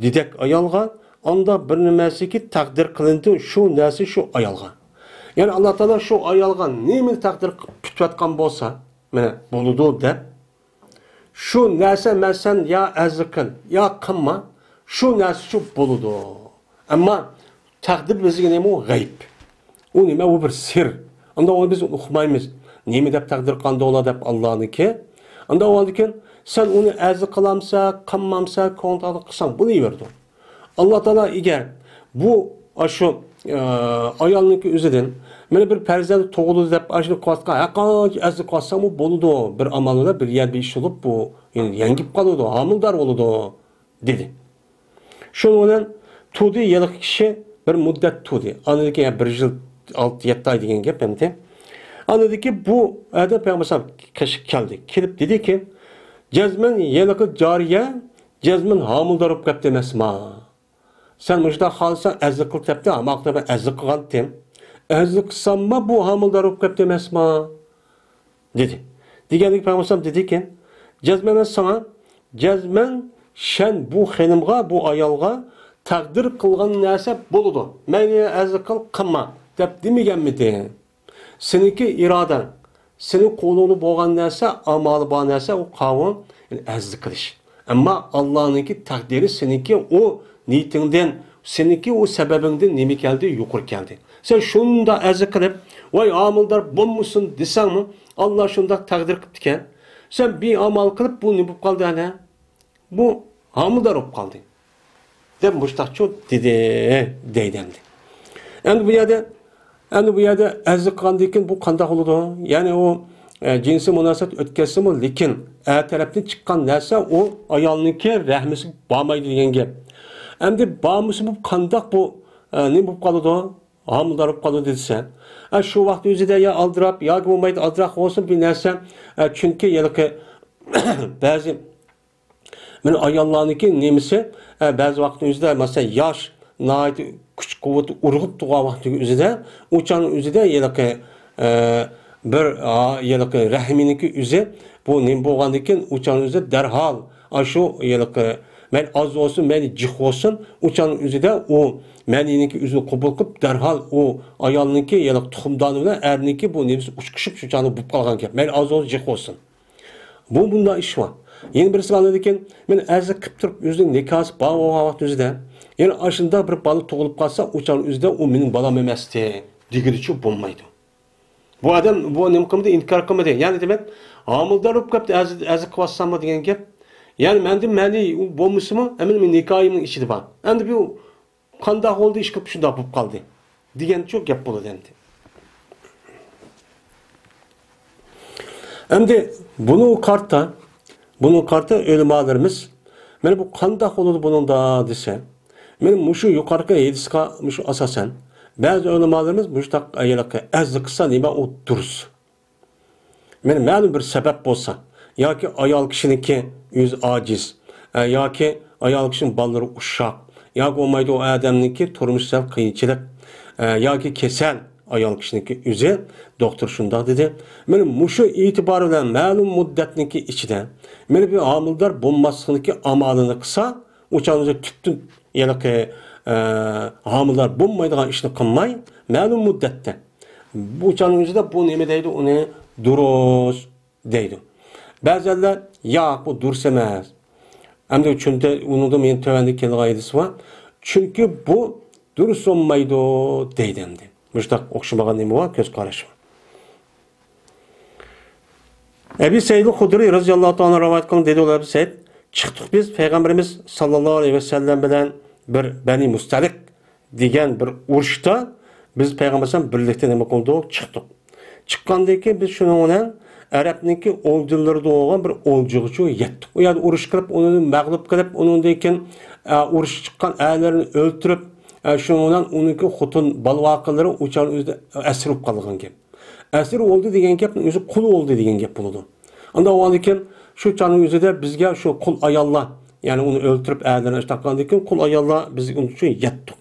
دېدەك ئايالغا، ئاندا بىر نېمەسىكى تەقدىر قىلىنىدۇ شۇ نەرسە شۇ ئايالغا. يەنى ئاللا تائالا شۇ ئايالغا نېمىنى تەقدىر قىلىپ كۈتۈۋاتقان بولسا، مانا بولىدۇ دەپ، شۇ نەرسە مەسىلەن يا ئەزىل قىل، يا قىلما، شۇ نەرسە شۇ بولىدۇ. ئەمما تەقدىر بىزگە نېمە؟ ئۇ غەيىب. ئۇ نېمە؟ ئۇ بىر سىر. ئاندا ئۇنى بىز ئۇقمايمىز. نېمە دەپ تەقدىر قىلغاندۇ ئۇلار دەپ ئاللانىڭكى. ئاندا ئۇندىن كېيىن سەن ئۇنى ئەزىل قىلامسا، قىلمامسا، كۆڭۈل تاغلىق قىلساڭ بولۇۋېرىدۇ. ئاللا تائالا ئەگەر بۇ، ئاشۇ، ئە، ئايالنىڭكى ئۆزىدىن، مانا بىر پەرزەنت تۇغۇلدى دەپ، ئاشۇنى قىلىۋاتقان، ھەرقانچە ئەزىل قىلىۋاتساڭمۇ بولىدۇ، بىر ئامال بىلەن بىر يەردە ئىش بولۇپ، بۇ يەڭگىپ قالىدۇ، ھامىلىدار بولىدۇ، دېدى. شۇنىڭ بىلەن تۇردى، ھېلىقى كىشى بىر مۇددەت تۇردى. ئاندىن كېيىن بىر يىل ئالتە، يەتتە ئاي دېگەن گەپ ئەمدى. ئاندىن كېيىن بۇ ئادەم پەيغەمبەر قېشىغا كەلدى. كېلىپ دېدىكى، جەزمەن ھېلىقى جارىيە جەزمەن ھامىلىدار بولۇپ كەپتۇ ئەمەسما؟ سەن مۇشۇنداق خالىساڭ ئەزىل قىل دەپتۇ، ھاماقتا مەن ئەزىل قىلغانتىم. ئەزىل قىلسامما بۇ ھامىلىدار بولۇپ كەپتۇ ئەمەسما؟ دېدى. دېگەندىكىن پەيغەمبەر دېدىكى، جەزمەن مەن ساڭا، جەزمەن شەن بۇ خېنىمغا، بۇ ئايالغا تەقدىر قىلغان نەرسە بولىدۇ. مەيلى ئەزىل قىل، قىلما دەپ دېمىگەنمىدىم؟ سېنىڭكى ئىرادەڭ، سېنىڭ قولۇڭدا بولغان نەرسە، ئامالى بار نەرسە، ئۇ قاۋۇل، يەنى ئەزىز قىلىش. ئەمما ئاللانىڭكى تەقدىرى سېنىڭكى ئۇ نىيىتىڭدىن، سېنىڭكى ئۇ سەۋەبىڭدىن نېمە كەلدى؟ يۇقىرى كەلدى. سەن شۇنداق ئەزىز قىلىپ، ۋاي ھامىلىدار بولمىسۇن دېسەڭمۇ، ئاللا شۇنداق تەقدىر قىپتىكەن. سەن بىئامال قىلىپ، بۇ نېمە بولۇپ قالدى ئەنە؟ بۇ ھامىلىدار بولۇپ قالدى، دەپ مۇشتاقچۇ دېدى، دەيدۇ ئەمدى. ئەمدى بۇ يەردە، ئەمدى بۇ يەردە ئەزىز قىلغاندىن كېيىن بۇ قانداق بولىدۇ؟ يەنى ئۇ، ئە، جىنسىي مۇناسىۋەت ئۆتكەزسىمۇ، لېكىن ئەر تەرەپتىن چىققان نەرسە ئۇ ئايالنىڭكى رەھمىسىگە بارمايدۇ دېگەن گەپ. ئەمدى بارمىسا بۇ قانداق بۇ، ئە، نېمە بولۇپ قالىدۇ؟ ھامىلىدار بولۇپ قالىدۇ دېسە. ئە، شۇ ۋاقىت ئۆزىدە يا ئالدىراپ، ياكى بولمايدۇ ئازراق بولسۇن بىر نەرسە. ئە، چۈنكى ھېلىقى بەزى مانا ئاياللارنىڭكى نېمىسى، ئە، بەزى ۋاقىتنىڭ ئۆزىدە، مەسىلەن، ياش، ناھايىتى كۈچ-قۇۋۋىتى ئۇرغۇپ تۇرغان ۋاقىتنىڭ ئۆزىدە، ئۇ چاغنىڭ ئۆزىدە ھېلىقى، ئە، بىر، ئا، ھېلىقى رەھمىنىڭكى ئۆزى، بۇ نېمە بولغاندىن كېيىن، ئۇ چاغنىڭ ئۆزىدە دەرھال، ئاشۇ ھېلىقى، مەيلى ئاز بولسۇن، مەيلى جىق بولسۇن، ئۇ چاغنىڭ ئۆزىدە ئۇ مەنىنىڭكى ئۆزىنى قوبۇل قىلىپ، دەرھال ئۇ ئايالنىڭكى ھېلىقى تۇخۇمدانى بىلەن ئەرنىڭكى بۇ نېمىسى ئۇچقۇشۇپ، شۇ چاغدا بولۇپ قالغان گەپ. مەيلى ئاز بولسۇن، جىق بولسۇن. بۇ مۇنداق ئىش بار. يەنە بىرسى ئاندىن كېيىن، مەن ئەرزى قىپ تۇرۇپ، ئۆزىنىڭ نىكاھسى بار بولغان ۋاقىت ئۆزىدە، يەنە ئاشۇنداق بىر بالا تۇغۇلۇپ قالسا، ئۇ چاغ ئۆزىدە ئۇ مېنىڭ بالام ئەمەستى، دېگىلىچۇ بولمايدۇ. بۇ ئادەم بۇ نېمە قىلمىدى، ئىنكار قىلمىدى. يەنى دېمەك، ھامىلىدار بولۇپ كەپتۇ، ئەرزى، ئەرزى قىلىۋاتساممۇ دېگەن گەپ. يەنى مەندىن مەنى بولمىسىمۇ، ئەمدى مېنىڭ نىكاھىمنىڭ ئىچىدە بار. ئەمدى بۇ قانداق بولدى، ئىشقىلىپ شۇنداق بولۇپ قالدى دېگەنچۇ گەپ بولىدۇ ئەمدى. ئەمدى بۇنىڭغا قارىتا، بۇنىڭغا قارىتا ئۆلىمالىرىمىز، مانا بۇ قانداق بولىدۇ بۇنىڭدا دېسە، مانا مۇشۇ يۇقىرىقى ھەدىسكە مۇشۇ ئاساسەن، بەزى ئۆلىمالىرىمىز مۇشۇنداق ھېلىقى ئەرزى قىلسا نېمە ئۇ دۇرۇس. مانا مەلۇم بىر سەۋەب بولسا، ياكى ئايال كىشىنىڭكى ئۆزى ئاجىز، ئە، ياكى ئايال كىشىنىڭ بالىلىرى ئۇششاق، ياكى بولمايدۇ ئۇ ئادەمنىڭكى تۇرمۇشى سەل قىيىنچىلىق، ئە، ياكى كېسەل ئايال كىشىنىڭكى ئۆزى، دوختۇر شۇنداق دېدى. مانا مۇشۇ ئېتىبار بىلەن مەلۇم مۇددەتنىڭكى ئىچىدە، مانا بۇ ھامىلىدار بولماسلىقنىڭكى ئامالىنى قىلسا، ئۇ چاغدا تۈپتىن ھېلىقى، ئە، ھامىلىدار بولمايدىغان ئىشنى قىلماي، مەلۇم مۇددەتتە. بۇ چاغنىڭ ئۆزىدە بۇ نېمە دەيدۇ؟ ئۇنى دۇرۇس دەيدۇ. بەزەنلەر، ياق، بۇ دۇرۇس ئەمەس. ئەمدى چۈنكى ئۇنىڭدا مېنىڭ تۆۋەندە كېلىدىغان ھەدىس بار. چۈنكى بۇ دۇرۇس بولمايدۇ دەيدۇ ئەمدى. مۇشۇنداق ئوخشىمىغان نېمە بار؟ كۆز قاراش بار. ئەبى سەئىد خۇدرىي رەزىياللاھۇ تائالا رىۋايەت قىلغان دېدى ئۇلار، ئەبى سەئىد، چىقتۇق بىز پەيغەمبىرىمىز ساللاللاھۇ ئەلەيھى ۋەسەللەم بىلەن بىر بەنى مۇستەلىق دېگەن بىر ئۇرۇشتا بىز پەيغەمبەر بىلەن بىرلىكتە نېمە قىلدۇق؟ چىقتۇق. چىققاندىن كېيىن بىز شۇنىڭ بىلەن ئەرەبنىڭكى ئولجىلىرىدا بولغان بىر ئولجىغىچۇ يەتتۇق. ئۇ يەردە ئۇرۇش قىلىپ، ئۇنى مەغلۇپ قىلىپ، ئۇنىڭدىن كېيىن، ئە، ئۇرۇشقا چىققان ئەرلەرنى ئۆلتۈرۈپ، ئە، شۇنىڭ بىلەن ئۇنىڭكى خوتۇن، بالا-ۋاقىلىرى ئۇ چاغنىڭ ئۆزىدە ئەسىر بولۇپ قالغان گەپ. ئەسىر بولدى دېگەن گەپنىڭ ئۆزى قۇل بولدى دېگەن گەپ بولىدۇ. ئاندىن ئاۋۋالدىن كېيىن شۇ چاغنىڭ ئۆزىدە بىزگە شۇ قۇل ئاياللار، يەنى ئۇنى ئۆلتۈرۈپ ئەرلەرنى ئىش تاققاندىن كېيىن قۇل ئاياللار بىز ئۇنىڭ ئۈچۈن يەتتۇق.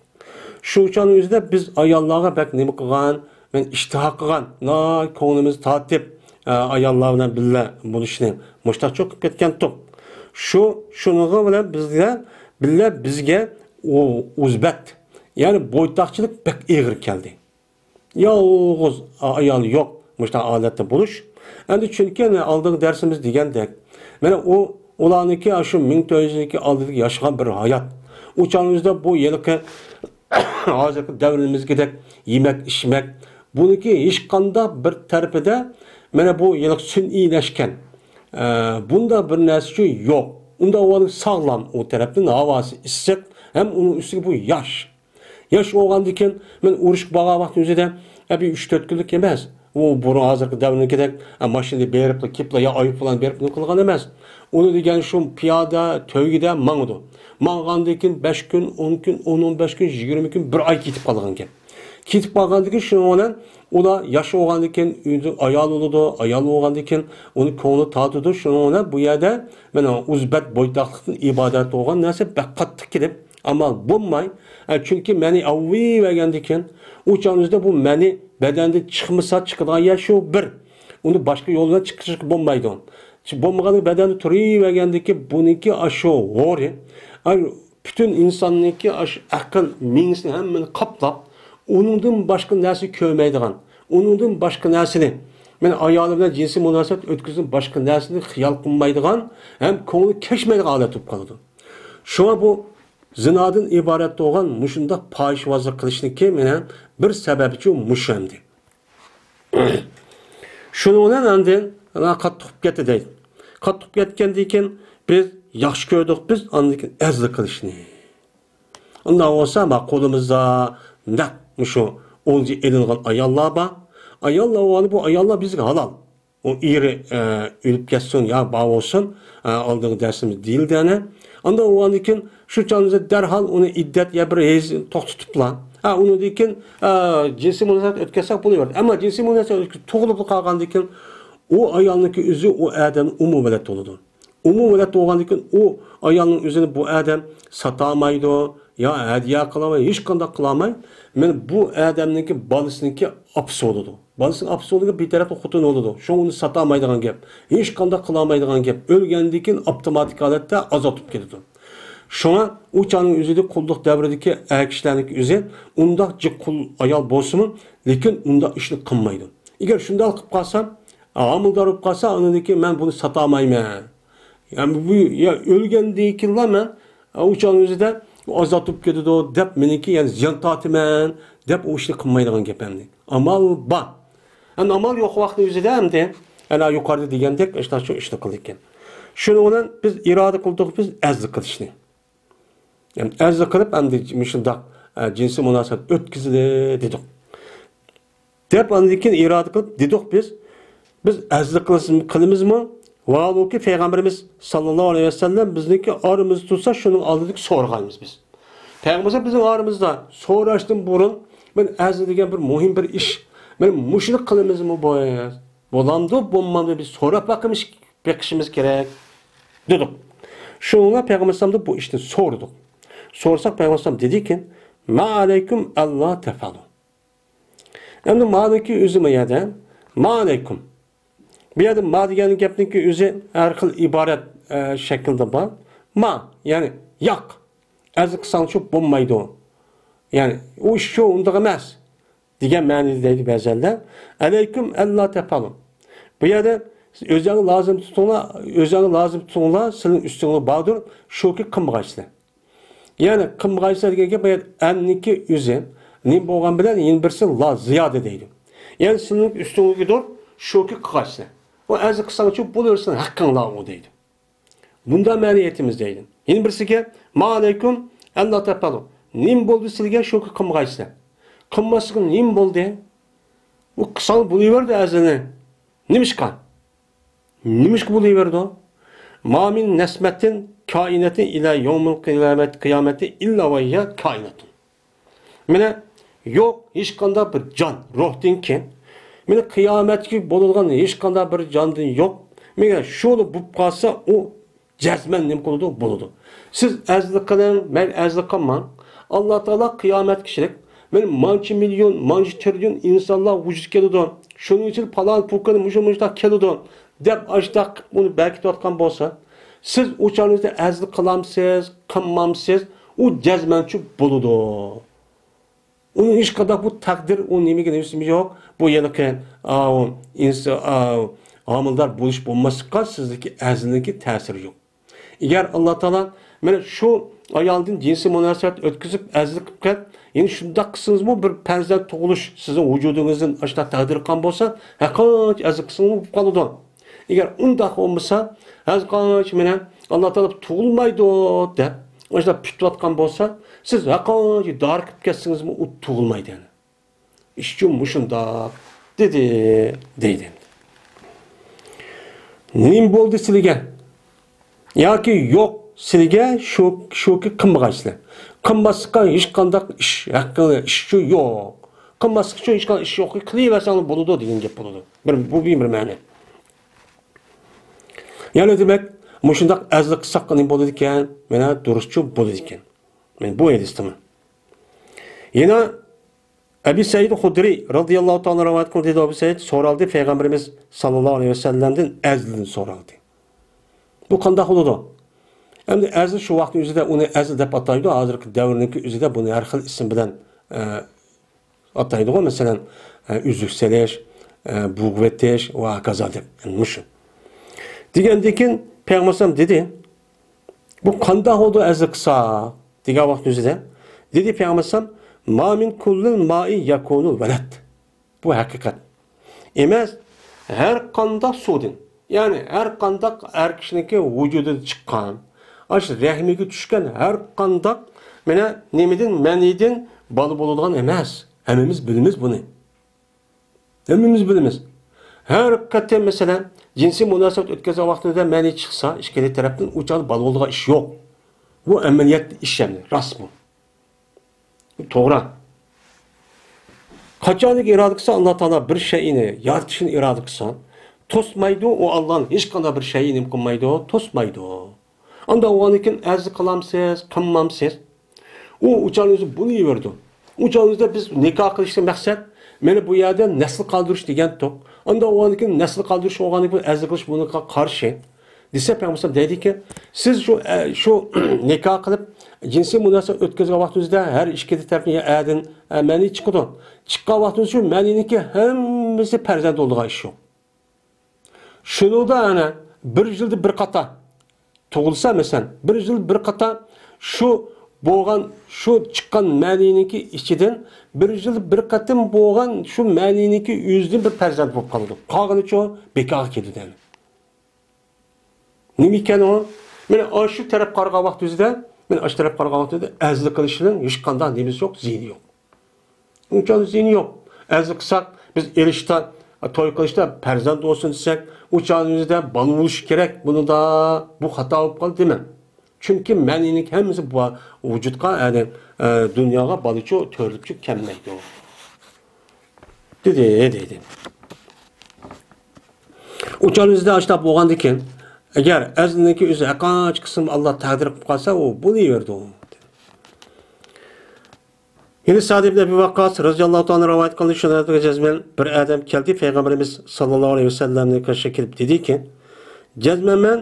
شۇ چاغنىڭ ئۆزىدە بىز ئاياللارغا بەك نېمە قىلغان، مەن ئىشتىھا قىلغان، ناھايىتى كۆڭلىمىز تارتىپ، ئە، ئاياللار بىلەن بىللە بولۇشنى مۇشتاقچىلىق قىلىپ كەتكەنتۇق. شۇ، شۇنىڭغا بىلەن بىزگە، بىللە بىزگە ئۇ ئۇزبەت، يەنى بويتاقچىلىق بەك ئېغىر كەلدى. يالغۇز ئايال يوق مۇشۇنداق ھالەتتە بولۇش. ئەمدى چۈنكى ئالدىنقى دەرسىمىز دېگەندەك، مانا ئۇ، ئۇلارنىڭكى شۇ مىڭ تۆت يۈز يىلدىكى ئالدىدىكى ياشىغان بىر ھايات. ئۇ چاغنىڭ ئۆزىدە بۇ ھېلىقى ھازىرقى دەۋرىمىزگىدەك يېمەك، ئىچمەك، بۇنىڭكى ھېچقانداق بىر تەرىپىدە مانا بۇ ھېلىقى سۈنئىيلەشكەن، ئە، بۇنداق بىر نەرسە يوق. ئۇنداق بولغاندا ساغلام ئۇ تەرەپتىن، ھاۋاسى ئىسسىق، ھەم ئۇنىڭ ئۈستىگە بۇ ياش. ياش بولغاندىكىن، مەن ئۇرۇشقا بارغان ۋاقىت ئۆزىدە، ئە، بىر ئۈچ تۆت كۈنلۈك ئەمەس. ئۇ بۇرۇن ھازىرقى دەۋرنىڭكىدەك، ئە، ماشىنىدا بېرىپلا، كېپلا يا ئايروپىلان بېرىپ نېمە قىلغان ئەمەس. ئۇنى دېگەن شۇ پىيادە، تۆگىدە ماڭىدۇ. ماڭغاندىن كېيىن بەش كۈن، ئون كۈن، ئون، ئون بەش كۈن، يىگىرمە كۈن، بىر ئاي كېتىپ قالغانىكەن. كېتىپ قالغاندىن كېيىن شۇنىڭ بىلەن ئۇلار ياش بولغاندىن كېيىن ئۆيدە ئايال بولىدۇ، ئايال بولغاندىن كېيىن ئۇنى كۆڭلى تارتىدۇ. شۇنىڭ بىلەن بۇ يەردە مانا ئۇزبەت بويتاقلىقتىن ئىبارەت بولغان نەرسە بەك قاتتىق كېلىپ، ئامال بولماي، ئە، چۈنكى مەنى ئاۋۇۋەگەندىكىن، ئۇ چاغنىڭ ئۆزىدە بۇ مەنى بەدەندىن چىقمىسا، چىقىدىغان يەر شۇ بىر. ئۇنى باشقا يول بىلەن چىقىرىشقا بولمايدۇ. چۈ-، بولمىغاندا بەدەندە تۇرۇۋەرگەندىكىن، بۇنىڭكى ئاشۇ ھورى، ئاي، پۈتۈن ئىنساننىڭكى ئاشۇ ئەقىل، مېڭىسىنى ھەممىنى قاپلاپ، ئۇنىڭدىن باشقا نەرسە كۆرمەيدىغان، ئۇنىڭدىن باشقا نەرسىنى، مەن ئايالى بىلەن جىنسىي مۇناسىۋەت ئۆتكۈزگەن باشقا نەرسىنى خىيال قىلمايدىغان ھەم كۆڭلى كەچمەيدىغان ھالەت بولۇپ قالىدۇ. شۇڭا بۇ زىنادىن ئىبارەت بولغان مۇشۇنداق پاھىشۋازلىق قىلىشنىڭكى مانا بىر سەۋەبىچۇ مۇشۇ ئەمدى. شۇنىڭ بىلەن ئاندىن قاتتىق ئۇرۇپ كەتتى دەيدۇ. قاتتىق ئۇرۇپ كەتكەندىن كېيىن بىز ياخشى كۆردۇق، بىز ئاندىن كېيىن ئەرزلىك قىلىشنى. ئۇنداق بولسا، ما قولىمىزدا نەق مۇشۇ ئولجا ئېلىنغان ئاياللار بار. ئاياللار بولغاندا بۇ ئاياللار بىزگە ھالال. ئۇ ئېرى، ئە، ئۆلۈپ كەتسۇن يا بار بولسۇن، ئە، ئالدىنقى دەرسىمىز دېيىلدى ئەنە. ئاندىن ئۇنىڭدىن كېيىن شۇ چاغدا دەرھال ئۇنى ئىددەت يا بىر ھەيز توختىتىپلا. ھە، ئۇنىڭدىن كېيىن، ئە، جىنسىي مۇناسىۋەت ئۆتكۈزسەك بولۇۋېرىدۇ. ئەمما جىنسىي مۇناسىۋەت ئۆتكۈزۈپ تۇغۇلۇپ قالغاندىن كېيىن ئۇ ئايالنىڭكى ئۆزى ئۇ ئادەمنى ئومۇمەن ئۆلەت بولىدۇ. ئومۇمەن ئۆلەت بولغاندىن كېيىن ئۇ ئايالنىڭ ئۆزىنى بۇ ئادەم ساتالمايدۇ، يا ھەدىيە قىلالماي، ھېچقانداق قىلالماي، مانا بۇ ئادەمنىڭكى بالىسىنىڭكى ئاپىسى بولىدۇ. بالىسىنىڭ ئاپىسى بولىدىكەن، بىتەرەپ خوتۇن بولىدۇ. شۇڭا ئۇنى ساتالمايدىغان گەپ. ھېچقانداق قىلالمايدىغان گەپ. ئۆلگەندىن كېيىن ئاپتوماتىك ھالەتتە ئازاد بولۇپ كېتىدۇ. شۇڭا ئۇ چاغنىڭ ئۆزىدە قۇللۇق دەۋرىدىكى ئەر كىشىلەرنىڭكى ئۆزى ئۇنداق جىق قۇل ئايال بولسىمۇ، لېكىن ئۇنداق ئىشنى قىلمايدۇ. ئەگەر شۇنداق قىلىپ قالسا، ھامىلىدار بولۇپ قالسا، ئاندىن كېيىن مەن بۇنى ساتالمايمەن. يەنى بۇ، يا ئۆلگەندىن كېيىنلا مەن، ئۇ چاغنىڭ ئۆزىدە ئازاد بولۇپ كېتىدۇ دەپ، مېنىڭكى يەنە زىيان تارتىمەن دەپ، ئۇ ئىشنى قىلمايدىغان گەپ ئەمدى. ئامال بار. ئەمدى ئامال يوق ۋاقىتنىڭ ئۆزىدە ئەمدى، ئەنە يۇقىرىدا دېگەندەك، ئىشلار شۇ ئىشنى قىلىدىكەن. شۇنىڭ بىلەن بىز ئىرادە قىلدۇق، بىز ئەرزلىك قىلىشنى. يەنى ئەرزلىك قىلىپ، ئەمدى مۇشۇنداق، ئە، جىنسىي مۇناسىۋەت ئۆتكۈزىلى دېدۇق. دەپ ئاندىن كېيىن ئىرادە قىلىپ دېدۇق بىز، بىز ئەرزلىك قىلىمىزمۇ؟ ۋاھالۇكى، پەيغەمبىرىمىز ساللاللاھۇ ئەلەيھى ۋەسەللەم بىزنىڭكى ئارىمىزدا تۇرسا، شۇنىڭ ئالدىدىكى سورىغانىمىز بىز. پەيغەمبەر بىزنىڭ ئارىمىزدا سوراشتىن بۇرۇن، مەن ئەرز دېگەن بىر مۇھىم بىر ئىش، مەن مۇشۇنى قىلىمىزمۇ بىز؟ بولامدۇ، بولمامدۇ، بىز سوراپ باقىمىز، بېقىشىمىز كېرەك، دېدۇق. شۇنىڭغا پەيغەمبەر ئەلەيھىسسالامدىن بۇ ئىشنى سورىدۇق. سورىساق، پەيغەمبەر ئەلەيھىسسالام دېدىكى، ما ئەلەيكۇم ئەللا تەفئەلۇ. ئەمدى مانىڭكى ئۆزى ما يەردە، ما ئەلەيكۇم. بۇ يەردە ما دېگەن گەپنىڭكى ئۆزى ھەر خىل ئىبارەت، ئە، شەكلىدە بار. ما، يەنى ياق. ئەرز قىلساڭچۇ بولمايدۇ. يەنى ئۇ ئىش شۇ، ئۇنداق ئەمەس دېگەن مەنىدە دەيدۇ بەزەنلەر. ئەلەيكۇم ئەللا تەپئەلۇ. بۇ يەردە ئۆزۈڭلار لازىم تۇتۇڭلار، ئۆزۈڭلار لازىم تۇتۇڭلار، سىلەرنىڭ ئۈستۈڭلار باردۇر، شۇكى قىلمىغايسىلەر. يەنى قىلمىغايسىلەر دېگەن گەپ، بۇ يەردە ئەننىڭكى ئۆزى نېمە بولغان بىلەن يەنە بىرسى لا زىيادە دەيدۇ. يەنى سىلەرنىڭ ئۈستۈڭلىكىدۇر، شۇكى قىلغايسىلەر. ئۇ ئەرز قىلساڭچۇ بولۇۋەرسۇن، ھەققىڭلار ئۇ دەيدۇ. بۇنداق مەنە ئېيتىمىز دەيدۇ. يەنە بىرسىگە، ما ئەلەيكۇم ئەللا تەپئەلۇ. نېمە بولدى سىلىگە، شۇكى قىلمىغايسىلەر. قىلماسلىقى نېمە بولدى؟ ئۇ قىلساڭ بولۇۋەردى ئەزىنى. نېمىشقا؟ نېمىشقا بولۇۋېرىدۇ؟ ما مىن نەسمەتىن كائىنەتىن ئىلە يومىل قىيامەت، قىيامەتى ئىللا ۋەھىيە كائىنەتۇن. مانا يوق ھېچقانداق بىر جان، روھتىنكى. مانا قىيامەتكە بولىدىغان ھېچقانداق بىر جاندىن يوق. مەگەر شۇلا بولۇپ قالسا، ئۇ جەزمەن نېمە قىلىدۇ؟ بولىدۇ. سىز ئەرزلىك قىلىڭ، مەيلى ئەرزلىك قىلماڭ. ئاللا تائالا قىيامەتكىچىلىك مانا مانچە مىليون، مانچە تىرىليون ئىنسانلار ۋۇجۇدقا كېلىدۇ. شۇنىڭ ئۈچۈن پالان پۇكان مۇشۇ مۇشۇنداق كېلىدۇ، دەپ ئاشۇنداق قىلىپ ئۇنى بەركىتىۋاتقان بولسا، سىز ئۇ چاغنىڭىزدا ئەرزلىك قىلامسىز، قىلمامسىز، ئۇ جەزمەنچۇ بولىدۇ. ئۇنىڭ ھېچقانداق بۇ تەقدىر، ئۇ نېمىگە نېمىسى يوق. بۇ ھېلىقى، ئاۋۇ، ئىنس-، ئاۋۇ، ھامىلىدار بولۇش بولماسلىققا سىزدىكى ئەرزنىڭكى تەسىرى يوق. ئەگەر ئاللا تائالا مانا شۇ ئايالدىن جىنسىي مۇناسىۋەت ئۆتكۈزۈپ ئەرزلىك قىلىپ كەت، يەنە شۇنداق قىلسىڭىزمۇ بىر پەرزەنت تۇغۇلۇش سىزنىڭ ۋۇجۇدىڭىزدىن ئاشۇنداق تەقدىر قىلغان بولسا، ھەرقانچە ئەرزلىك قىلسىڭىزمۇ بولۇپ قالىدۇ. ئەگەر ئۇنداق بولمىسا، ھەرقانچە مانا ئاللا تائالا تۇغۇلمايدۇ دەپ ئاشۇنداق پۈتۈۋاتقان بولسا، سىز ھەرقانچە دارا قىلىپ كەتسىڭىزمۇ ئۇ تۇغۇلمايدۇ يەنە. ئىشچۇ مۇشۇنداق دېدى، دەيدۇ. نېمە بولدى سىلىگە؟ ياكى يوق سىلىگە شۇ، شۇكى قىلمىغايسىلەر. قىلماسلىققا ھېچقانداق ئىش ھەققى، ئىشچۇ يوق. قىلماسلىق ئۈچۈن ھېچقانداق ئىش يوق. قىلىۋەرسەڭلار بولىدۇ دېگەن گەپ بولىدۇ. بىر، بۇ بىر، بىر مەنە. يەنى دېمەك، مۇشۇنداق ئەرزلىك قىلساق نېمە بولىدىكەن؟ مانا دۇرۇسچۇ بولىدىكەن. مانا بۇ ھەدىستىمۇ. يەنە ئەبى سەئىد خۇدرىي رازىياللاھۇ تائالا رىۋايەت قىلدى، دېدى ئەبۇ سەئىد، سورالدى پەيغەمبىرىمىز ساللاللاھۇ ئەلەيھى ۋەسەللەمدىن ئەزلىدىن سورالدى. بۇ قانداق بولىدۇ؟ ئەمدى ئەزلى شۇ ۋاقىتنىڭ ئۆزىدە ئۇنى ئەزلى دەپ ئاتايدۇ، ھازىرقى دەۋرنىڭكى ئۆزىدە بۇنى ھەر خىل ئىسىم بىلەن، ئە، ئاتايدىغۇ، مەسىلەن، ئە، ئۈزۈك سېلىش، ئە، بۇغۇۋېتىش ۋە ھاكازا دەپ، يەنى مۇشۇ. دېگەندىن كېيىن پەيغەمبەر ئەلەيھىسسالام دېدى، بۇ قانداق بولىدۇ ئەزلى قىلسا؟ دېگەن ۋاقىت ئۆزىدە دېدى پەيغەمبەر ئەلەيھىسسالام، ما مىن كۇللىل مائى يەكۇنۇل ۋەلەد. بۇ ھەقىقەت. ئەمەس، ھەر قانداق سۇدىن، يەنى ھەر قانداق ئەر كىشىنىڭكى ۋۇجۇدىدا چىققان، ئاشۇ رەھمىگە چۈشكەن ھەر قانداق، مانا، نېمىدىن، مەنىدىن بالا بولىدىغان ئەمەس. ھەممىمىز بىلىمىز بۇنى. ھەممىمىز بىلىمىز. ھەر قېتىم، مەسىلەن، جىنسىي مۇناسىۋەت ئۆتكۈزگەن ۋاقتىدا مەنى چىقسا، ئىككىلى تەرەپتىن ئۇ چاغدا بالا بولىدىغان ئىش يوق. بۇ ئەمەلىيەتتە ئىش ئەمدى، راست بۇ. توغرا. قاچانكى ئىرادە قىلسا، ئاللا تائالا بىر شەيئىنى يارىتىشنى ئىرادە قىلسا، توسمايدۇ، ئۇ ئاللانى ھېچقانداق بىر شەيئى نېمە قىلمايدۇ، توسمايدۇ. ئانداق بولغاندىن كېيىن ئەرز قىلامسىز، قىلمامسىز؟ ئۇ ئۇچانىڭىزدا بۇنى يېۋېرىدۇ. ئۇچانىڭىزدا بىز نىكاھ قىلىشتىن مەقسەت، مانا بۇ يەردە نەسل قالدۇرۇش دېگەنتۇق. ئانداق بولغاندىن كېيىن نەسل قالدۇرۇش بولغاندىن كېيىن ئەرز قىلىش بۇنىڭغا قارشى. دېسە، پەيغەمبەر دەيدىكى، سىز شۇ، ئە، شۇ نىكاھ قىلىپ، جىنسىي مۇناسىۋەت ئۆتكۈزگەن ۋاقتىڭىزدا ھەر ئىككى تەرەپنى يا ئەدىن، ئە، مەنى چىقىدۇ. چىققان ۋاقتىڭىزدا شۇ مەنىنىڭكى ھەممىسى پەرزەنت بولىدىغان ئىش يوق. شۇنىڭدا ئەنە بىر يىلدا بىر قاتا تۇغۇلسا، مەسىلەن، بىر يىلدا بىر قاتا شۇ بولغان، شۇ چىققان مەنىنىڭكى ئىچىدىن بىر يىلدا بىر قېتىم بولغان شۇ مەنىنىڭكى ئۆزىدىن بىر پەرزەنت بولۇپ قالىدۇ. قالغىنىچۇ بىكارغا كېتىدۇ ئەنە. نېمە ئىكەن ئۇ؟ مانا ئاشۇ تەرەپ قارىغان ۋاقتىمىزدا، مانا ئاشۇ تەرەپ قارىغان ۋاقتىمىزدا ئەزلىك قىلىشنىڭ ھېچقانداق نېمىسى يوق، زىيىنى يوق. ئۇنچە زىيىنى يوق. ئەزلىك قىلساق، بىز ئېلىشتا، توي قىلىشتا پەرزەنت بولسۇن دېسەك، ئۇ چاغىمىزدا بالا بولۇشى كېرەك. بۇنىدا بۇ خاتا بولۇپ قالدى دېمەڭ. چۈنكى مەنىنىڭ ھەممىسى بۇ ۋۇجۇدقا، يەنى، ئە، دۇنياغا بالىچۇ تۆرىلىپچۇ كەلمەيدۇ. دېدى، دېدى. ئۇچان ئۆزىدە ئاشۇنداق بولغاندىكىن، ئەگەر ئەزلىنىڭكى ئۆزى ھەرقانچە قىسىم ئاللا تەقدىر قىلىپ قالسا، ئۇ بولۇۋېرىدۇ. يەنە سەئد ئىبن ئەبى ۋەققاس رەزىياللاھۇ تائالا رىۋايەت قىلدى، شۇنىڭ جەزمەن بىر ئادەم كەلدى، پەيغەمبىرىمىز ساللاللاھۇ ئەلەيھى ۋەسەللەمنىڭ قېشىغا كېلىپ دېدىكى، جەزمەن مەن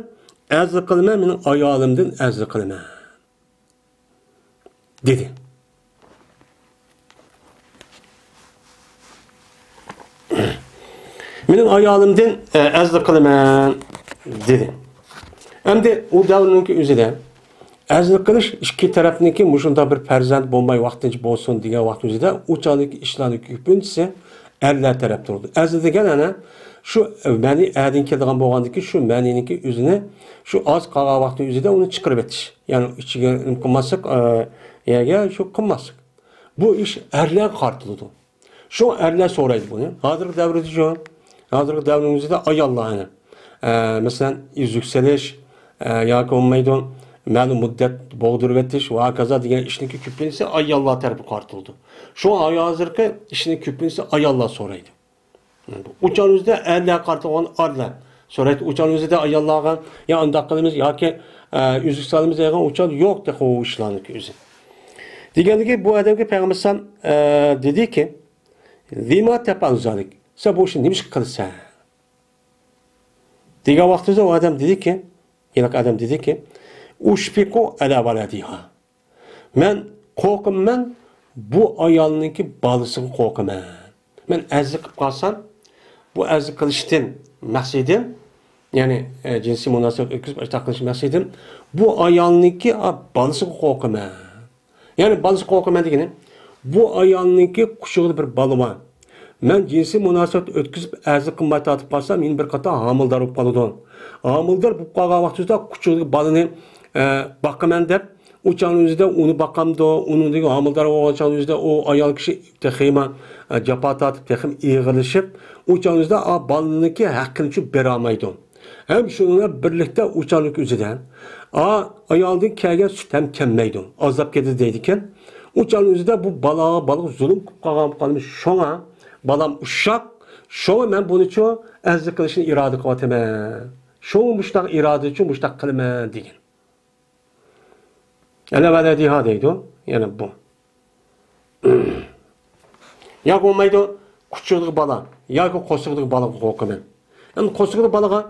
ئەزلىك قىلىمەن، مېنىڭ ئايالىمدىن ئەزلىك قىلىمەن، دېدى. مېنىڭ ئايالىمدىن، ئە، ئەزلىك قىلىمەن، دېدى. ئەمدى ئۇ دەۋرنىڭكى ئۆزىدە ئەزلىك قىلىش ئىككى تەرەپنىڭكى مۇشۇنداق بىر پەرزەنت بولماي ۋاقتىنچە بولسۇن دېگەن ۋاقىت ئۆزىدە ئۇ چاغدىكى ئىشلارنىڭ كۆپىنچىسى ئەرلەر تەرەپتە بولىدۇ. ئەزلى دېگەن ئەنە شۇ مەنى ئەدىن كېلىدىغان بولغاندىكى شۇ مەنىنىڭكى ئۆزىنى شۇ ئاز قالغان ۋاقىتنىڭ ئۆزىدە ئۇنى چىقىرىۋېتىش. يەنى ئىچىگە نېمە قىلماسلىق، ئە، يەرگە شۇ قىلماسلىق. بۇ ئىش ئەرلەرگە قارىتىلىدۇ. شۇ ئەرلەر سورايدۇ بۇنى. ھازىرقى دەۋردە شۇ. ھازىرقى دەۋرىمىزدە ئاياللار، ئە، مەسىلەن، ئۈزۈك سېلىش، ئە، ياكى بولمايدۇ، مەلۇم مۇددەت بوغدۇرۇۋېتىش ۋە ھاكازا دېگەن ئىشنىڭكى كۆپىنچىسى ئاياللار تەرىپىگە قارىتىلىدۇ. شۇڭا ھازىرقى ئىشنىڭ كۆپىنچىسى ئاياللار سورايدۇ. ئۇچان ئۆزىدە ئەرلەرگە قارىتىلغان ئەرلەر سورايدۇ. ئۇچان ئۆزىدە ئاياللارغا يا ئانداق قىلىمىز ياكى، ئە، ئۈزۈك سالىمىز دەيدىغان ئۇچان يوق تېخى ئۇ ئىشلارنىڭكى ئۆزى. دېگەندىكى بۇ ئادەمگە پەيغەمبەر ئەلەيھىسسالام، ئە، دېدىكى، لىما تەپئەلۇ زالىك؟ سەن بۇ ئىشنى نېمىشقا قىلىسەن؟ دېگەن ۋاقتىدا ئۇ ئادەم دېدىكى، ھېلىقى ئادەم دېدىكى، ئۇشفىقۇ ئەلا ۋەلەدىھا. مەن قورقىمەن بۇ ئايالنىڭكى بالىسىغا قورقىمەن. مەن ئەزلىك قىلىپ قالسام، بۇ ئەزلىك قىلىشتىن مەقسىتىم، يەنى، ئە، جىنسىي مۇناسىۋەت ئۆتكۈزۈپ ئاشۇنداق قىلىش مەقسىتىم، بۇ ئايالنىڭكى، ئا، بالىسىغا قورقىمەن. يەنى بالىسى قورقىمەن دېگىنى، بۇ ئايالنىڭكى قۇچىقىدا بىر بالا بار. مەن جىنسىي مۇناسىۋەت ئۆتكۈزۈپ ئەزلىك قىلماي تارتىپ قالسام، يەنە بىر قېتىم ھامىلىدار بولۇپ قالىدۇ. ھامىلىدار بولۇپ قالغان ۋاقتىدا قۇچىقىدىكى بالىنى، ئە، باقىمەن دەپ، ئۇ چاغنىڭ ئۆزىدە ئۇنى باقامدۇ، ئۇنىڭدىن ھامىلىدار بولغان چاغنىڭ ئۆزىدە ئۇ ئايال كىشى تېخىمۇ، ئە، جاپا تارتىپ، تېخىمۇ ئېغىرلىشىپ، ئۇ چاغنىڭ ئۆزىدە ئا بالىنىڭكى ھەققىنى چۈ بېرەلمەيدۇ. ھەم شۇنىڭ بىلەن بىرلىكتە ئۇ چاغنىڭ ئۆزىدە، ئا، ئايالدىن كەلگەن سۈت ھەم كەلمەيدۇ، ئازلاپ كېتىدۇ دەيدىكەن. ئۇ چاغنىڭ ئۆزىدە بۇ بالا، بالىغا زۇلۇم قىلىپ قالغان قالمىش، شۇڭا بالام ئۇششاق، شۇڭا مەن بۇنىچۇ ئەزلىك قىلىشنى ئىرادە قىلىۋاتىمەن. شۇڭا مۇشتاق ئىرادىچۇ مۇشتاق قىلىمەن دېگەن. ئەلە ۋەلەدىھا دەيدۇ، يەنە بۇ. ياكى بولمايدۇ، قۇچىقىدىكى بالا ياكى قورسىقىدىكى بالىغا قورقىمەن. ئەمدى قورسىقىدىكى بالىغا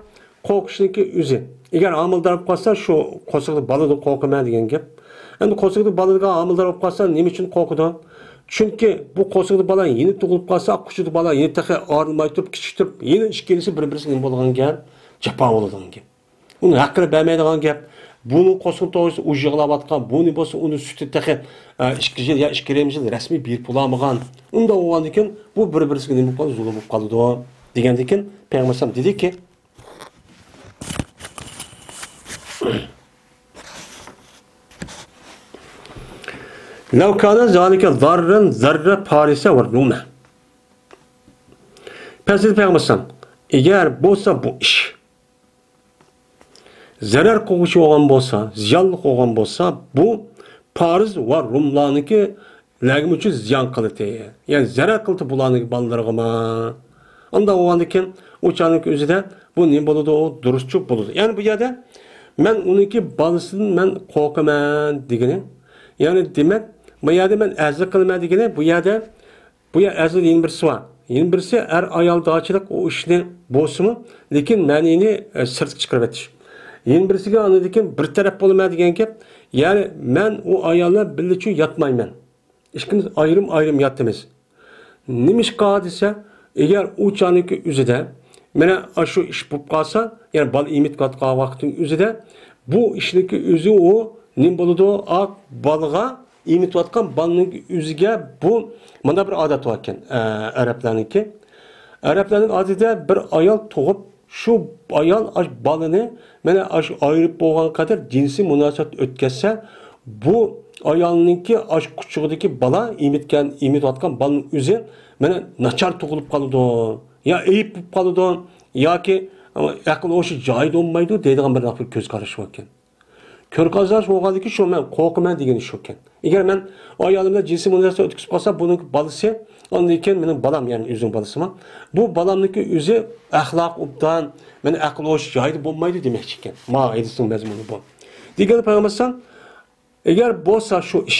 قورقۇشنىڭكى ئۆزى. ئەگەر ھامىلىدار بولۇپ قالسا، شۇ قورسىقىدىكى بالىدىن قورقىمەن دېگەن گەپ. ئەمدى قورسىقىدىكى بالىغا ھامىلىدار بولۇپ قالسا، نېمە ئۈچۈن قورقىدۇ؟ چۈنكى بۇ قورسىقىدىكى بالا يېنى تۇغۇلۇپ قالسا، قۇچىدىكى بالا يېنى تېخى ئايرىلماي تۇرۇپ، كىچىك تۇرۇپ، يەنە ئىككىلىسى بىر-بىرسىگە نېمە بولىدىغان گەپ؟ جاپا بولىدىغان گەپ. ئۇنى ھەققىنى بەرمەيدىغان گەپ. بۇنىڭ قورسىقى توغرىسىدا ئۇ يىغلاۋاتقان، بۇنى بولسا ئۇنى سۈتى تېخى، ئە، ئىككى يىل يا ئىككى يېرىم يىل رەسمىي بېرىپ بولالمىغان. ئۇنداق بولغاندىكىن بۇ بىر-بىرسىگە نېمە بولۇپ قالىدۇ؟ زۇلۇم بولۇپ قالىدۇ، دېگەندىكىن پەيغەمبەر ئەلەيھىسسالام دېدىكى، لو كان ذلك ضارا ضر فارس والروم. پەيغەمبەر ئەلەيھىسسالام، ئەگەر بولسا بۇ ئىش زەرەر قىلغۇچى بولغان بولسا، زىيانلىق بولغان بولسا، بۇ پارس ۋە روملارنىڭكى لەرگىمۇچۇ زىيان قىلىتى. يەنى زەرەر قىلىتى بۇلارنىڭكى بالىلىرىغىمۇ. ئانداق بولغاندىكىن ئۇ چاغنىڭكى ئۆزىدە بۇ نېمە بولىدۇ؟ ئۇ دۇرۇسچۇ بولىدۇ. يەنى بۇ يەردە مەن ئۇنىڭكى بالىسىدىن مەن قورقىمەن دېگىنى. يەنى دېمەك، بۇ يەردە مەن ئەزلىك قىلىمەن دېگىنى، بۇ يەردە بۇ يەر ئەزىل يەنە بىرسى بار. يەنە بىرسى ئەر ئايال داچىلىق ئۇ ئىشنى بولسىمۇ، لېكىن مەنىنى، ئە، سىرتقا چىقىرىۋېتىش. يەنە بىرسىگە ئاندىن كېيىن بىر تەرەپ بولىمەن دېگەن گەپ، يەنى مەن ئۇ ئايال بىلەن بىللىچۇ ياتمايمەن. ئىككىمىز ئايرىم-ئايرىم ياتىمىز. نېمىشقا دېسە، ئەگەر ئۇ چاغنىڭكى ئۆزىدە مانا ئاشۇ ئىش بولۇپ قالسا، يەنى بالا ئېمىتىۋاتقان ۋاقىتنىڭ ئۆزىدە بۇ ئىشنىڭكى ئۆزى ئۇ نېمە بولىدۇ؟ ئا، بالىغا ئېمىتىۋاتقان بالىنىڭ ئۆزىگە بۇ مانا بىر ئادەت باركەن، ئە، ئەرەبلەرنىڭكى. ئەرەبلەرنىڭ ئادىتىدە بىر ئايال تۇغۇپ، شۇ ئايال ئاش بالىنى مانا ئاش ئايرىپ بولغان قەدەر جىنسىي مۇناسىۋەت ئۆتكەزسە، بۇ ئايالنىڭكى ئاش قۇچىقىدىكى بالا، ئېمىتكەن، ئېمىتىۋاتقان بالىنىڭ ئۆزى مانا ناچار تۇغۇلۇپ قالىدۇ، يا ئەيىب بولۇپ قالىدۇ، ياكى ئەقىل ھوشى جايىدا بولمايدۇ دەيدىغان بىر كۆز قارىشى باركەن. كۆرپەزلەر بولغاندىكىن شۇ مەن قورقىمەن دېگىنى شۇكەن. ئەگەر مەن ئايالىم بىلەن جىنسىي مۇناسىۋەت ئۆتكۈزۈپ قالسام، بۇنىڭ بالىسى ئاندىن كېيىن مېنىڭ بالام، يەنى ئۆزىنىڭ بالىسىمۇ، بۇ بالامنىڭكى ئۆزى ئەخلاقى ئوبدان، مېنىڭ ئەقلى ھوش جايىدا بولمايدۇ دېمەكچى ئىكەن. ما ھەدىسنىڭ مەزمۇنى بۇ. دېگەندە پەيغەمبەر ئەلەيھىسسالام، ئەگەر بولسا شۇ ئىش،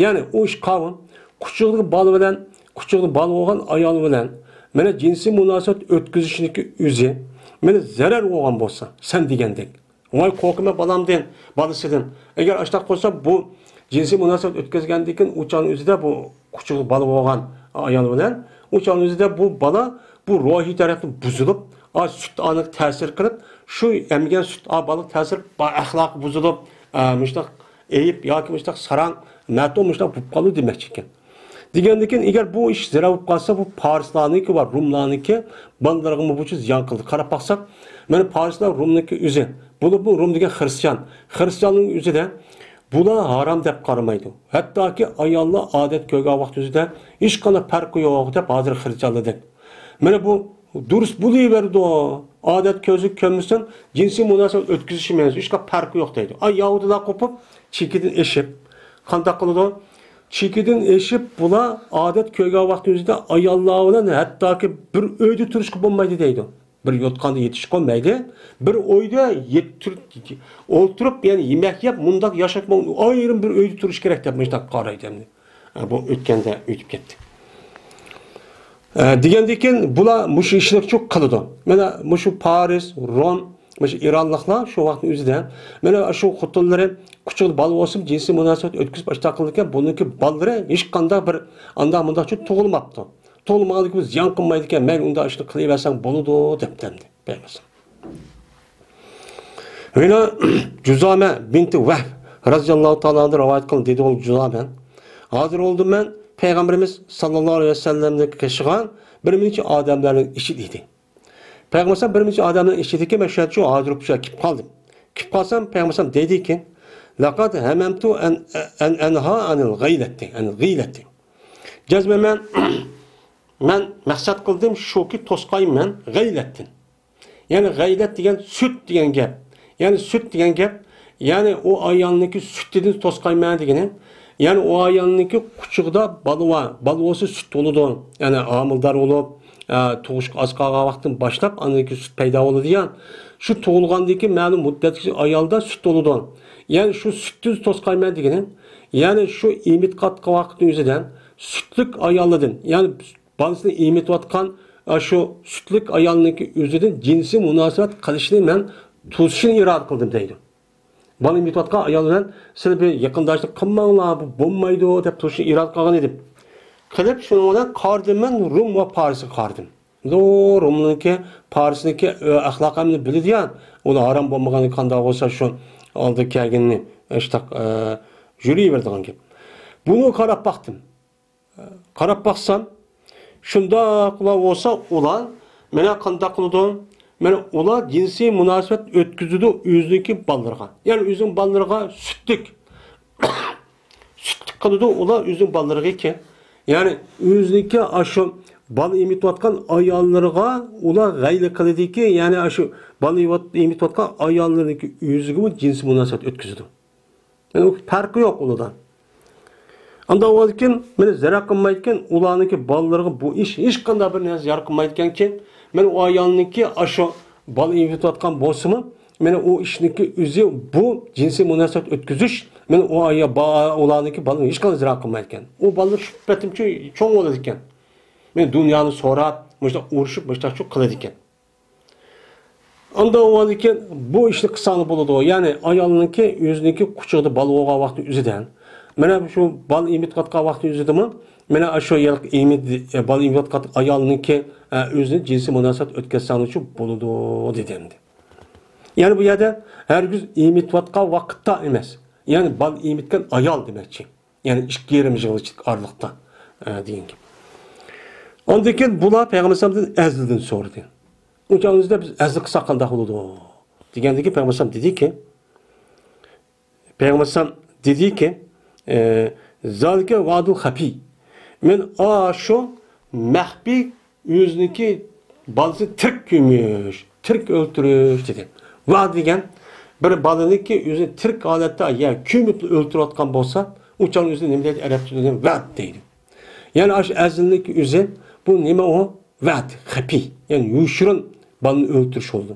يەنى ئۇ ئىش قاۋۇم، قۇچىقىدىكى بالا بىلەن، قۇچىقىدا بالا بولغان ئايال بىلەن مانا جىنسىي مۇناسىۋەت ئۆتكۈزۈشنىڭكى ئۆزى مانا زەرەر بولغان بولسا، سەن دېگەندەك، ۋاي، قورقىمەن بالامدىن، بالىسىدىن. ئەگەر ئاشۇنداق بولسا، بۇ جىنسىي مۇناسىۋەت ئۆتكۈزگەندىن كېيىن ئۇ چاغنىڭ ئۆزىدە بۇ قۇچىقىدا بالا بولغان ئايال بىلەن ئۇ چاغنىڭ ئۆزىدە بۇ بالا بۇ روھىي تەرەپتىن بۇزۇلۇپ، ئا، سۈت ئانىغا تەسىر قىلىپ، شۇ ئەمگەن سۈت ئا بالىغا تەسىر، با-، ئەخلاقى بۇزۇلۇپ، ئا، مۇشۇنداق ئەيىب ياكى مۇشۇنداق ساراڭ، مەتۇن مۇشۇنداق بولۇپ قالىدۇ دېمەكچى ئىكەن. دېگەندىكىن، ئەگەر بۇ ئىش زەرەر بولۇپ قالسا، بۇ پارسلارنىڭكى ۋە روملارنىڭكى بالىلىرىغىمۇ بۇ زىيان قىلدى. قاراپ باقساق، مانا پارسلار رومنىڭكى ئۆزى، بولۇپمۇ روم دېگەن خىرىستىيان، خىرىستىياننىڭ ئۆزىدە بۇلار ھارام دەپ قارىمايدۇ. ھەتتاكى ئاياللار ئادەت كۆرگەن ۋاقتى ئۆزىدە ھېچقانداق پەرقى يوق دەپ ھازىر خىرىستىيانلاردەك. مانا بۇ دۇرۇس بولۇۋېرىدۇ. ئادەت كۆزى كۆرمىسۇن، جىنسىي مۇناسىۋەت ئۆتكۈزۈشى مەنسۇ، ھېچقانداق پەرقى يوق دەيدۇ. ئا، يەھۇدىيلار قوپۇپ، چېكىدىن ئېشىپ، قانداق قىلىدۇ؟ چېكىدىن ئېشىپ، بۇلار ئادەت كۆرگەن ۋاقتىمىزدا ئاياللار بىلەن ھەتتاكى بىر ئۆيدە تۇرۇشقا بولمايدۇ دەيدۇ. بىر يوتقاندا يېتىشقا مەيلى، بىر ئۆيدە يېتىپ تۇرۇپ، ئولتۇرۇپ، يەنى يېمەك يەپ، مۇنداق ياشاپ، ئايرىم بىر ئۆيدە تۇرۇش كېرەك دەپ مۇشۇنداق قارايدۇ ئەمدى. بۇ ئۆتكەندە ئۆتۈپ كەتتى. ئە، دېگەندىن كېيىن بۇلار مۇشۇ ئىشنى شۇ قىلىدۇ. مانا مۇشۇ پارس، روم، مۇشۇ ئىرانلىقلار شۇ ۋاقىتنىڭ ئۆزىدە، مانا شۇ خوتۇنلىرى قۇچىقىدا بالا بولسىمۇ جىنسىي مۇناسىۋەت ئۆتكۈزۈپ ئاشۇنداق قىلىدىكەن، بۇنىڭكى بالىلىرى ھېچقانداق بىر ئانداق مۇنداقچە تۇغۇلماپتۇ. تۇغۇلمىغاندىكىن زىيان قىلمايدىكەن، مەيلى ئۇنداق ئىشنى قىلىۋەرسەڭ بولىدۇ دەپتۇ ئەمدى پەيغەمبەر. ھېلى جۇزامە بىنتى ۋەھب رەزىياللاھۇ تائالا ئەنھۇ رىۋايەت قىلدى، دېدى ئۇ جۇزامە، ھازىر بولدۇم مەن پەيغەمبىرىمىز ساللاللاھۇ ئەلەيھى ۋەسەللەمنىڭ قېشىغا بىر نەچچە ئادەملەرنىڭ ئىچىدە ئىدى. پەيغەمبەر بىر نەچچە ئادەمنىڭ ئىچىدىكى مەن شۇ ھازىر شۇ كېلىپ قالدىم. كېلىپ قالسام پەيغەمبەر دەيدىكى، لەقەد ھەمەمتۇ ئەن، ئەن ئەنھا ئەنىل غەيلەتى، ئەنىل غەيلەتى. جەزمەن مەن، مەن مەقسەت قىلدىم شۇكى توسقايمەن غەيلەتتىن. يەنى غەيلەت دېگەن سۈت دېگەن گەپ. يەنى سۈت دېگەن گەپ، يەنى ئۇ ئايالنىڭكى سۈتىدىن توسقايمەن دېگىنى. يەنى ئۇ ئايالنىڭكى قۇچىقىدا بالا بار، بالا بولسا سۈت بولىدۇ. يەنى ھامىلىدار بولۇپ، ئە، تۇغۇشقا ئاز قالغان ۋاقىتتىن باشلاپ ئاندىن كېيىن سۈت پەيدا بولىدۇ يا. شۇ تۇغۇلغاندىن كېيىن مەلۇم مۇددەتكىچە ئايالدا سۈت بولىدۇ. يەنى شۇ سۈتتىن توسقايمەن دېگىنى، يەنى شۇ ئېمىتقان ۋاقىتنىڭ ئۆزىدە سۈتلۈك ئايالدىن، يەنى بالىسىنى ئېمىتىۋاتقان، ئە، شۇ سۈتلۈك ئايالنىڭكى ئۆزىدىن جىنسىي مۇناسىۋەت قىلىشنى مەن توسۇشنى ئىرادە قىلدىم دەيدۇ. بالا ئېمىتىۋاتقان ئايال بىلەن سىلەر بىر يېقىنداشلىق قىلماڭلار، بۇ بولمايدۇ دەپ تۇرۇشنى ئىرادە قىلغان ئىدىم. قىلىپ شۇنىڭ بىلەن قارىدىم مەن روم ۋە پارسقا قارىدىم. رومنىڭكى، پارسنىڭكى، ئە، ئەخلاق ئەمدى بىلىدۇ يا، ئۇلار ھارام بولمىغان قانداق بولسا شۇ ئالدى كەلگىنىنى، ئىشتاق، ئە، يۈرۈۋېرىدىغان گەپ. بۇنى قاراپ باقتىم. قاراپ باقسام، شۇنداقلا بولسا ئۇلار مانا قانداق قىلىدۇ؟ مانا ئۇلار جىنسىي مۇناسىۋەت ئۆتكۈزىدۇ ئۆزىنىڭكى بالىلىرىغا. يەنى ئۆزىنىڭ بالىلىرىغا سۈتلۈك، سۈتلۈك قىلىدۇ ئۇلار ئۆزىنىڭ بالىلىرىغىكى. يەنى ئۆزىنىڭكى ئاشۇ بالا ئېمىتىۋاتقان ئاياللىرىغا ئۇلار غەيلە قىلىدىكى، يەنى ئاشۇ بالا ئېمىتىۋاتقان ئاياللىرىنىڭكى ئۆزىگىمۇ جىنسىي مۇناسىۋەت ئۆتكۈزىدۇ. يەنى ئۇ پەرقى يوق ئۇلاردا. ئانداق بولغاندىكىن، مېنى زەرەر قىلمايدىكەن، ئۇلارنىڭكى بالىلىرىغا بۇ ئىش ھېچقانداق بىر نەرسە زەرەر قىلمايدىكەنكى، مەن ئۇ ئايالنىڭكى ئاشۇ بالا ئېمىتىۋاتقان بولسىمۇ، مېنى ئۇ ئىشنىڭكى ئۆزى بۇ جىنسىي مۇناسىۋەت ئۆتكۈزۈش، مېنى ئۇ ئايال، با-، ئۇلارنىڭكى بالىلىرىغا ھېچقانداق زەرەر قىلمايدىكەن. ئۇ بالىلار شۇ بەتىمچە چوڭ بولىدىكەن. مېنى دۇنيانى سوراپ، مۇشۇنداق ئۇرۇشۇپ، مۇشۇنداق شۇ قىلىدىكەن. ئاندىن ئۇنىڭدىن كېيىن بۇ ئىشنى قىلساڭلار بولىدۇ. يەنى ئايالنىڭكى ئۆزىنىڭكى قۇچىقىدا بالا بولغان ۋاقتى ئۆزىدە، مانا شۇ بالا ئېمىتىۋاتقان ۋاقتى ئۆزىدىمۇ، مانا شۇ يەرلىك ئېمىت-، بالا ئېمىتىۋاتقان ئايالنىڭكى، ئە، ئۆزىنى جىنسىي مۇناسىۋەت ئۆتكۈزسەڭلارچۇ بولىدۇ، دېدى ئەمدى. يەنى بۇ يەردە ھەرگىز ئېمىتىۋاتقان ۋاقىتتا ئەمەس. يەنى بالا ئېمىتكەن ئايال دېمەكچى. يەنى ئىككى يېرىم يىلغىچە ئارىلىقتا، ئە، دېگەن گەپ. ئاندىن كېيىن بۇلار پەيغەمبەر ئەلەيھىسسالامدىن ھەزلىدىن سورىدى. ئۇ چاغدا بىز ھەزلى قىلساق قانداق بولىدۇ؟ دېگەندىن كېيىن پەيغەمبەر ئەلەيھىسسالام دېدىكى، پەيغەمبەر ئەلەيھىسسالام دېدىكى، ئە، زالىكە ۋەئدۇل خەپىي. مەن ئاشۇ مەخپىي ئۆزىنىڭكى بالىسىنى تىرىك كۆمۈش، تىرىك ئۆلتۈرۈش دېدى. ۋەئد دېگەن بىر بالىنىڭكى ئۆزىنى تىرىك ھالەتتە يا كۆمۈپ ئۆلتۈرۈۋاتقان بولسا، ئۇ چاغدا ئۆزىنى نېمە دەيدۇ؟ ئەرەب تىلىدا ۋەئد دەيدۇ. يەنى ئاشۇ ئەزلىنىڭكى ئۆزى، بۇ نېمە ئۇ؟ ۋەد، خەپىي، يەنى يوشۇرۇن بالىنى ئۆلتۈرۈش بولىدۇ.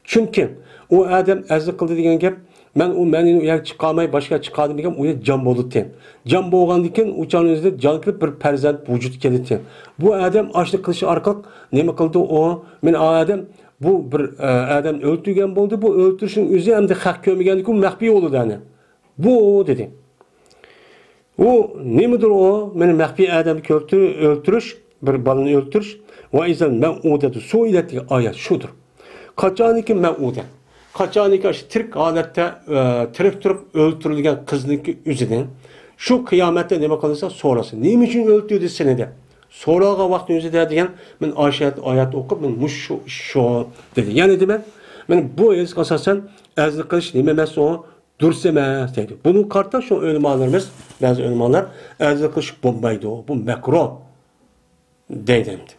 چۈنكى ئۇ ئادەم ئەزلى قىلدى دېگەن گەپ، مەن ئۇ، مەن يەنە ئۇ يەرگە چىقالماي باشقا يەرگە چىقاردىم دېگەن، ئۇ يەر جان بولىدىكەن. جان بولغاندىن كېيىن ئۇ چاغنىڭ ئۆزىدە جان كېلىپ بىر پەرزەنت ۋۇجۇدقا كېلىدىكەن. بۇ ئادەم ئاشۇنى قىلىشى ئارقىلىق نېمە قىلدى ئۇ؟ مەن ئۇ ئادەم، بۇ بىر، ئە، ئادەمنى ئۆلتۈرگەن بولدى. بۇ ئۆلتۈرۈشنىڭ ئۆزى ئەمدى خەق كۆرمىگەندىكىن، ئۇ مەخپىي بولىدۇ ئەنە. بۇ دېدى. ئۇ نېمىدۇر ئۇ؟ مېنى مەخپىي ئادەمگە ئۆلتۈر-، ئۆلتۈرۈش، بىر بالىنى ئۆلتۈرۈش. ۋە ئىزەل مەئۇدەتۇ سۇئىلەت دېگەن ئايەت شۇدۇر. قاچانكى مەئۇدە، قاچانكى ئاشۇ تىرىك ھالەتتە، ئە، تىرىك تۇرۇپ ئۆلتۈرۈلگەن قىزنىڭكى ئۆزىنى شۇ قىيامەتتە نېمە قىلسا سورىسا، نېمە ئۈچۈن ئۆلتۈردى سېنى دەپ سورىغان ۋاقتىنىڭ ئۆزىدە دېگەن، مەن ئاشۇ ئايەت ئوقۇپ، مەن مۇشۇ شۇ ئىش شۇ دېدى. يەنى دېمەك، مەن بۇ ھەدىسكە ئاساسەن ئەزلى قىلىش نېمە ئەمەس ئۇ؟ دۇرۇس ئەمەس دەيدۇ. بۇنىڭغا قارىتا شۇ ئۆلىمالىرىمىز، بەزى ئۆلىمالار ئەزلى قىلىش بولمايدۇ، بۇ مەكرۇھ دەيدۇ ئەمدى.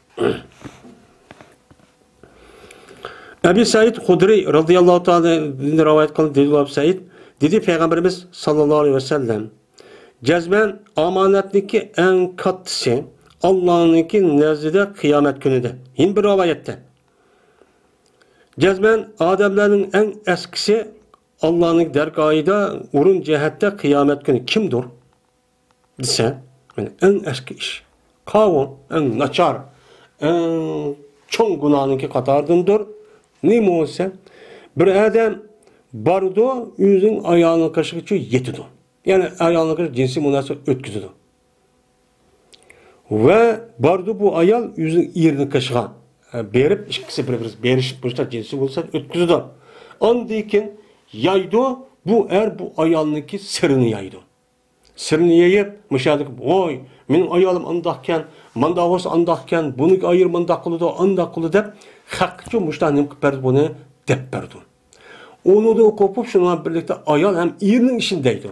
ئەبى سەئىد خۇدرىي رەزىياللاھۇ تائالا ئەنھۇدىن رىۋايەت قىلىنىدۇ، دېدى ئەبۇ سەئىد، دېدى پەيغەمبىرىمىز ساللاللاھۇ ئەلەيھى ۋەسەللەم، جەزمەن ئامانەتنىڭكى ئەڭ كاتتىسى ئاللانىڭكى نەزدىدە قىيامەت كۈنىدە. يەنە بىر رىۋايەتتە، جەزمەن ئادەملەرنىڭ ئەڭ ئەسكىسى ئاللانىڭ دەرگاھىدا ئورۇن جەھەتتە قىيامەت كۈنى كىمدۇر دېسە، مانا ئەڭ ئەسكى ئىش. قاۋۇ، ئەڭ ناچار، ئەڭ چوڭ گۇناھنىڭكى قاتارىدىندۇر. نېمە بولسا، بىر ئادەم بارىدۇ، ئۆزىنىڭ ئايالىنىڭ قېشىغىچە يېتىدۇ. يەنى ئايالىنىڭ قېشىغا جىنسىي مۇناسىۋەت ئۆتكۈزىدۇ. ۋە بارىدۇ بۇ ئايال ئۆزىنىڭ ئېرىنىڭ قېشىغا، ئە، بېرىپ، ئىككىسى بىر-بىرىگە بېرىشىپ، مۇشۇنداق جىنسىي مۇناسىۋەت ئۆتكۈزىدۇ. ئاندىن كېيىن يايدۇ، بۇ ئەر بۇ ئايالنىڭكى سىرىنى يايدۇ. سىرىنى يېيىپ، مۇشۇ يەردىكى، ۋوي، مېنىڭ ئايالىم ئانداقكەن، مانداق بولسا ئانداقكەن، بۇنىڭكى ئايالى مانداق قىلىدۇ، ئانداق قىلىدۇ دەپ، خەققىچۇ مۇشۇنداق نېمە قىلىپ بەردى بۇنى دەپ بەردى. ئۇنىڭدىن قوپۇپ، شۇنىڭ بىلەن بىرلىكتە ئايال ھەم ئېرىنىڭ ئىشىنى دەيدۇ.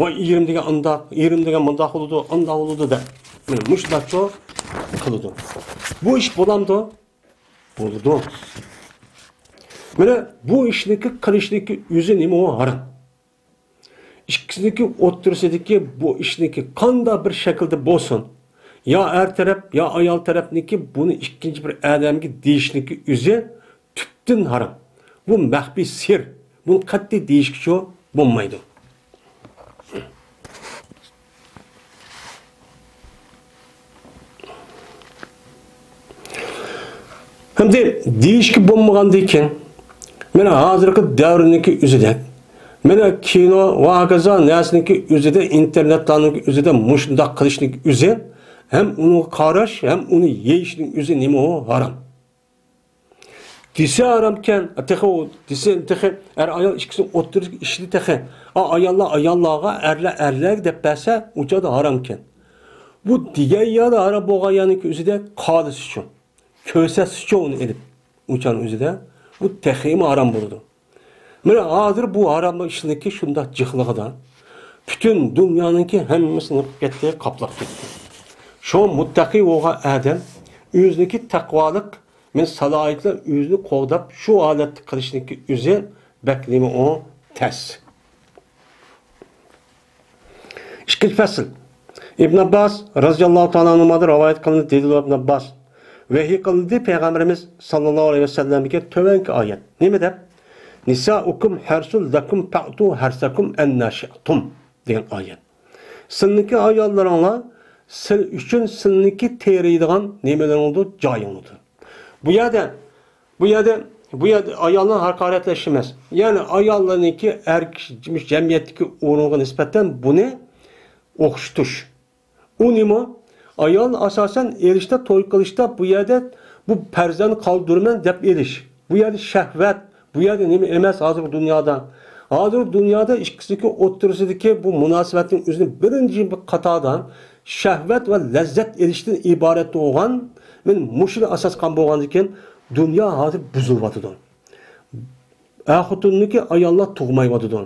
ۋاي، ئېرىم دېگەن ئانداق، ئېرىم دېگەن مۇنداق قىلىدۇ، ئانداق قىلىدۇ دەپ. مانا مۇشۇنداقچۇ قىلىدۇ. بۇ ئىش بولامدۇ؟ بولىدۇ. مانا بۇ ئىشنىكى قىلىشنىكى ئۆزى نېمە ئۇ؟ ھارام. ئىككىسىنىڭكى ئوتتۇرىسىدىكى بۇ ئىشنىكى قانداق بىر شەكىلدە بولسۇن، يا ئەر تەرەپ، يا ئايال تەرەپنىكى بۇنى ئىككىنچى بىر ئادەمگە دېيىشنىكى ئۆزى تۈپتىن ھارام. بۇ مەخپىي سىر. بۇنى قەتئىي دېيىشكىچۇ بولمايدۇ. ھەمدە دېيىشكە بولمىغاندىكىن، مانا ھازىرقى دەۋرنىڭكى ئۆزىدە، مانا كىنو ۋە ھاكازا نەرسىنىڭكى ئۆزىدە، ئىنتېرنېتلارنىڭكى ئۆزىدە مۇشۇنداق قىلىشنىڭكى ئۆزى ھەم ئۇنىڭغا قاراش، ھەم ئۇنى يېيىشنىڭ ئۆزى نېمە ئۇ؟ ھارام. دېسە ھارامكەن، تېخى ئۇ دېسە، تېخى ئەر-ئايال ئىككىسىنىڭ ئوتتۇرىسىدىكى ئىشنى تېخى، ئا، ئاياللار ئاياللارغا، ئەرلەر ئەرلەرگە دەپ بەرسە، ئۇ چاغدا ھارامكەن. بۇ دېگەن يەردە ھارام بولغان يەرنىڭكى ئۆزىدە قالىسىچۇ، كۆرسەتسىچۇ ئۇنى ئېلىپ، ئۇ چاغنىڭ ئۆزىدە بۇ تېخىمۇ ھارام بولىدۇ. مانا ھازىر بۇ ھاراملىق ئىشنىڭكى شۇنداق جىقلىقىدا پۈتۈن دۇنيانىڭكى ھەممىسىنى قىلىپ كەتتى، قاپلاپ كەتتى. شۇڭا مۇتتەقى بولغان ئادەم ئۆزىنىڭكى تەقۋالىق، مەن سالاھىيەتلەر ئۆزىنى قوغداپ، شۇ ھالەتتە قىلىشنىڭكى ئۆزى بەك نېمە ئۇ؟ تەس. ئىككىنچى پەسىل. ئىبن ئابباس رازىياللاھۇ تائالا ئەنھۇمادىن رىۋايەت قىلىندى، دېدى ئىبن ئابباس، ۋەھىي قىلىندى پەيغەمبىرىمىز ساللاللاھۇ ئەلەيھى ۋەسەللەمگە تۆۋەنكى ئايەت. نېمە دەپ؟ نىسائۇكۇم ھەرسۇل لەكۇم فەئتۇ ھەرسەكۇم ئەننا شىئتۇم دېگەن ئايەت. سىلىنىڭكى ئاياللىرىڭلار سىل ئۈچۈن سىلىنىڭكى تېرىيدىغان نېمىلىرىڭدۇر، جايىڭدۇر. بۇ يەردە، بۇ يەردە، بۇ يەردە ئايالنى ھاقارەتلەش ئەمەس. يەنى ئاياللارنىڭكى ئەر كىشى، جەمئىيەتتىكى ئورنىغا نىسبەتەن بۇنى ئوخشىتىش. ئۇ نېمە؟ ئايال ئاساسەن ئېلىشتا، توي قىلىشتا بۇ يەردە بۇ پەرزەنت قالدۇرىمەن دەپ ئېلىش. بۇ يەردە شەھۋەت، بۇ يەردە نېمە ئەمەس ھازىرقى دۇنيادا. ھازىرقى دۇنيادا ئىككىسىنىڭكى ئوتتۇرىسىدىكى بۇ مۇناسىۋەتنىڭ ئۆزىنى بىرىنچى بىر قاتاردا شەھۋەت ۋە لەززەت ئېلىشتىن ئىبارەت بولغان، مەن مۇشۇنى ئاساس قىلغان بولغاندىكىن دۇنيا ھازىر بۇزۇلۇۋاتىدۇ. ئەر خوتۇننىڭكى ئاياللار تۇغمايۋاتىدۇ.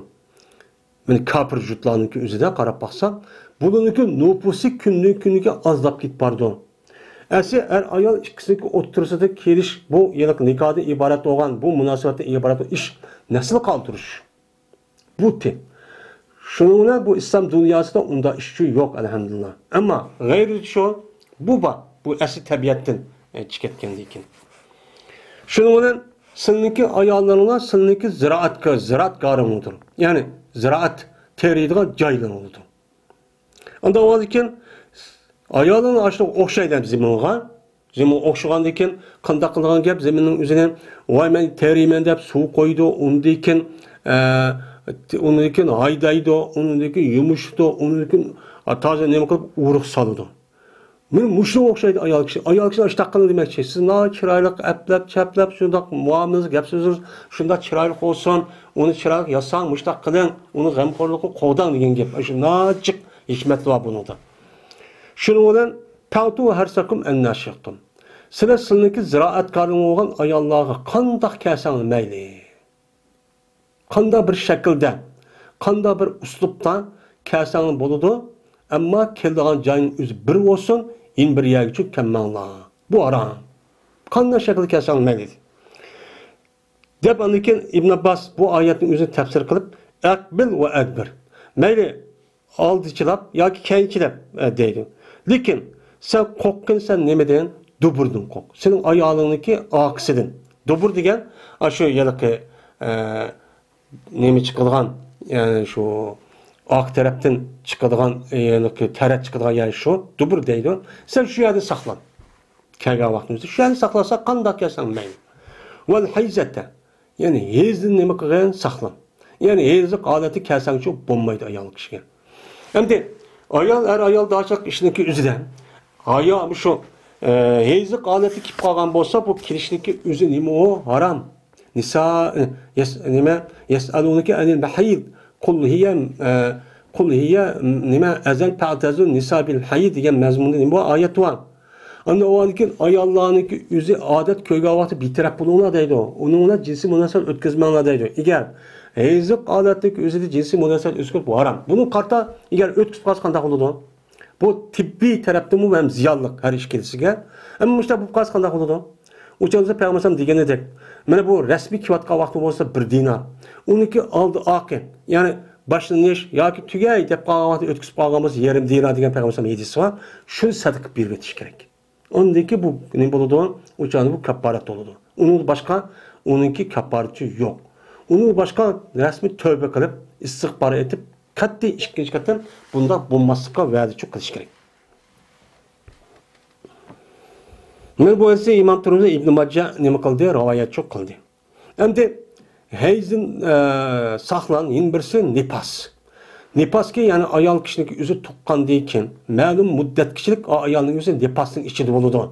مانا كاپىر يۇرتلارنىڭكى ئۆزىدە قاراپ باقساق، بۇلارنىڭكى نوپۇسى كۈندىن كۈنگە ئازلاپ كېتىپ بارىدۇ. ئەسلى ئەر-ئايال ئىككىسىنىڭكى ئوتتۇرىسىدا كېلىش، بۇ يەنى نىكاھدىن ئىبارەت بولغان، بۇ مۇناسىۋەتتىن ئىبارەت بولغان ئىش نەسىل قالدۇرۇش. بۇ تى. شۇنىڭ بىلەن بۇ ئىسلام دۇنياسىدا ئۇنداق ئىش ئۈچۈن يوق، ئەلھەمدۇلىللا. ئەمما غەيرىدە شۇ، بۇ بار. بۇ ئەسلى تەبىئەتتىن، ئە، چىقىپ كەتكەندىن كېيىن. شۇنىڭ بىلەن سىلىنىڭكى ئاياللىرىڭلار سىلىنىڭكى زىرائەتكە، زىرائەتكارىڭلاردۇر. يەنى زىرائەت تېرىيدىغان جايلىرىڭلاردۇر. ئاندىن ئاۋۋالكىن ئايالىڭ ئاشۇنىڭغا ئوخشايدۇ زېمىنغا. زېمىنغا ئوخشىغاندىن كېيىن قانداق قىلىدىغان گەپ، زېمىننىڭ ئۆزىنى، ۋاي، مەن تېرىيمەن دەپ سۇ قويىدۇ، ئۇندىن كېيىن، ئە، ئۇندىن كېيىن ھايدايدۇ، ئۇندىن كېيىن يۇمشىتىدۇ، ئۇندىن كېيىن تازا نېمە قىلىپ ئۇرۇق سالىدۇ. مانا مۇشۇنىڭغا ئوخشايدۇ ئايال كىشى. ئايال كىشى ئاشۇنداق قىلىدۇ دېمەكچى. سىز ناھايىتى چىرايلىق ئەپلەپ، چەپلەپ، شۇنداق مۇئامىلىڭىز، گەپ سۆزىڭىز شۇنداق چىرايلىق بولسۇن، ئۇنى چىرايلىق ياساڭ، مۇشۇنداق قىلىڭ، ئۇنىڭ غەمخورلۇقىنى قوغداڭ دېگەن گەپ. ئاشۇ ناچىق ھېكمەتلەر بار بۇنىڭدا. شۇنىڭ بىلەن «فأتوا حرثكم أنى شئتم». سىلەر سىلىنىڭكى زىرائەتكارىڭ بولغان ئاياللارغا قانداق كەلسەڭلار مەيلى. قانداق بىر شەكىلدە، قانداق بىر ئۇسلۇبتا كەلسەڭلار بولىدۇ. ئەمما كېلىدىغان جاينىڭ ئۆزى بىر بولسۇن، يەنە بىر يەرگىچۇ كەلمەڭلار. بۇ ھارام. قانداق شەكىلدە كەلسەڭلار مەيلى. دەپ ئاندىن كېيىن ئىبن ئابباس بۇ ئايەتنىڭ ئۆزىنى تەپسىر قىلىپ، «ئەقبىل ۋە ئەدبىر». مەيلى ئالدىچىلاپ ياكى كەينىچىلەپ، ئە، دەيدۇ. لېكىن سەن قورققىن، سەن نېمىدىن؟ دۇبۇردىن قورق. سېنىڭ ئايالىڭنىڭكى ئارقىسىدىن. دۇبۇر دېگەن، ئاشۇ ھېلىقى، ئە، نېمە چىقىدىغان، يەنى شۇ ئارقا تەرەپتىن چىقىدىغان، ھېلىقى تەرەت چىقىدىغان يەر شۇ، دۇبۇر دەيدۇ. سەن شۇ يەردە ساقلان. كەلگەن ۋاقتىمىزدا شۇ يەرنى ساقلاسا قانداق كەلسەڭ مەيلى. ۋەل ھەيزەتە. يەنى ھەيزدىن نېمە قىلغىن؟ ساقلان. يەنى ھەيزلىق ھالەتتە كەلسەڭچۇ بولمايدۇ ئايال كىشىگە. ئەمدى ئايال، ئەر ئايال داچىلىق ئىشنىڭكى ئۆزىدە. ھايا مۇشۇ، ئە، ھەيزلىق ھالەتتە كېلىپ قالغان بولسا، بۇ كېلىشنىڭكى ئۆزى نېمە ئۇ؟ ھارام. نىسا، ئە، يەس-، نېمە؟ يەسئەلۇنىكە ئەنىل مەھىد. قۇل ھىيە، ئە، قۇل ھىيە، نېمە؟ ئەزەن پەتەزۇ نىسا بىل ھەيد دېگەن مەزمۇندا نېمە بار؟ ئايەت بار. ئاندىن ئۇنىڭدىن كېيىن ئاياللارنىڭكى ئۆزى ئادەت كۆرگەن ۋاقتى بىتەرەپ بولۇڭلار دەيدۇ. ئۇنىڭ بىلەن جىنسىي مۇناسىۋەت ئۆتكۈزمەڭلار دەيدۇ. ئەگەر ھەيزلىق ھالەتتىكى ئۆزىدە جىنسىي مۇناسىۋەت ئۆتكۈزۈپ ھارام. بۇنىڭغا قارىتا ئەگەر ئۆتكۈزۈپ قالسا قانداق بولىدۇ؟ بۇ تېببىي تەرەپتىنمۇ ھەم زىيانلىق ھەر ئىككىلىسىگە. ئەمما مۇشۇنداق بولۇپ قالسا قانداق بولىدۇ؟ ئۇ چاغدا پەيغەمبەر ئەلەيھىسسالام دېگىنىدەك، مانا بۇ رەسمىي كېلىۋاتقان ۋاقتى بولسا بىر دىنار. ئۇنىڭكى ئالدى ئارقى، يەنى باشلىنىش ياكى تۈگەي دەپ قالغان ۋاقتى ئۆتكۈزۈپ قالغان بولسا يېرىم دىنار دېگەن پەيغەمبەر ئەلەيھىسسالام ھەدىسى بار. شۇنى سەدىقە قىلىپ بېرىۋېتىش كېرەك. ئاندىن كېيىن بۇ نېمە بولىدۇ؟ ئۇ چاغدا بۇ كاپپارەت بولىدۇ. ئۇنىڭدىن باشقا ئۇنىڭكى كاپپارىتى يوق. ئۇنىڭدىن باشقا رەسمىي تۆۋبە قىلىپ، ئىستىغپار ئېيتىپ، قەتئىي ئىككىنچى قېتىم بۇنداق بولماسلىققا ۋەدىچۇ قىلىش كېرەك. مانا بۇ ھەدىسنى ئىمام تۇرمۇزى، ئىبن ماجە نېمە قىلدى؟ رىۋايەتچۇ قىلدى. ئەمدى ھەيزدىن، ئە، ساقلان، يەنە بىرسى نىپاس. نىپاسكى، يەنى ئايال كىشىنىڭكى ئۆزى تۇغقاندىن كېيىن مەلۇم مۇددەتكىچىلىك ئا-، ئايالنىڭ ئۆزى نىپاسنىڭ ئىچىدە بولىدۇ.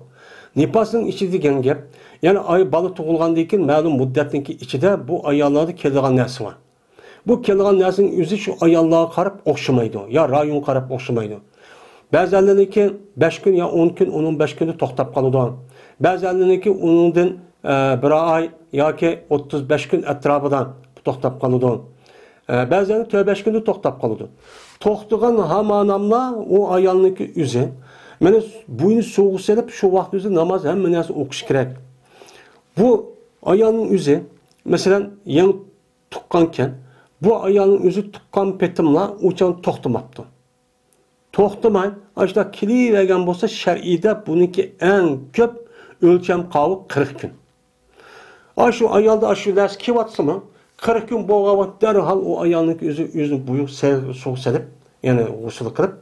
نىپاسنىڭ ئىچىدە دېگەن گەپ، يەنى ئاي-، بالا تۇغۇلغاندىن كېيىن مەلۇم مۇددەتنىڭكى ئىچىدە بۇ ئاياللاردا كېلىدىغان نەرسە بار. بۇ كېلىدىغان نەرسىنىڭ ئۆزى شۇ ئاياللارغا قاراپ ئوخشىمايدۇ، يا رايونغا قاراپ ئوخشىمايدۇ. بەزىلەرنىڭكى بەش كۈن يا ئون كۈن، ئون بەش كۈندە توختاپ قالىدۇ. بەزىلەرنىڭكى ئۇنىڭدىن، ئە، بىر ئاي ياكى ئوتتۇز بەش كۈن ئەتراپىدا توختاپ قالىدۇ. ئە، بەزىلەرنىڭ تۆت بەش كۈندە توختاپ قالىدۇ. توختىغان ھاماناملا ئۇ ئايالنىڭكى ئۆزى. مانا بوينى سۇغا سېلىپ، شۇ ۋاقىت ئۆزى ناماز، ھەممە نەرسە ئوقۇش كېرەك. بۇ ئايالنىڭ ئۆزى، مەسىلەن، يېڭى تۇغقانكەن، بۇ ئايالنىڭ ئۆزى تۇغقان پېتىملا ئۇ چاغدا توختىماپتۇ. توختىماي، ئاشۇنداق كېلىۋەرگەن بولسا، شەرئىيدە بۇنىڭكى ئەڭ كۆپ ئۆلچەم قاۋۇ قىرىق كۈن. ئاشۇ ئايالدا ئاشۇ نەرسە كېلىۋاتسىمۇ، قىرىق كۈن بولغان ۋاقىت دەرھال ئۇ ئايالنىڭكى ئۆزى ئۆزىنى بويۇپ سە-، سۇغا سېلىپ، يەنى غۇسۇل قىلىپ،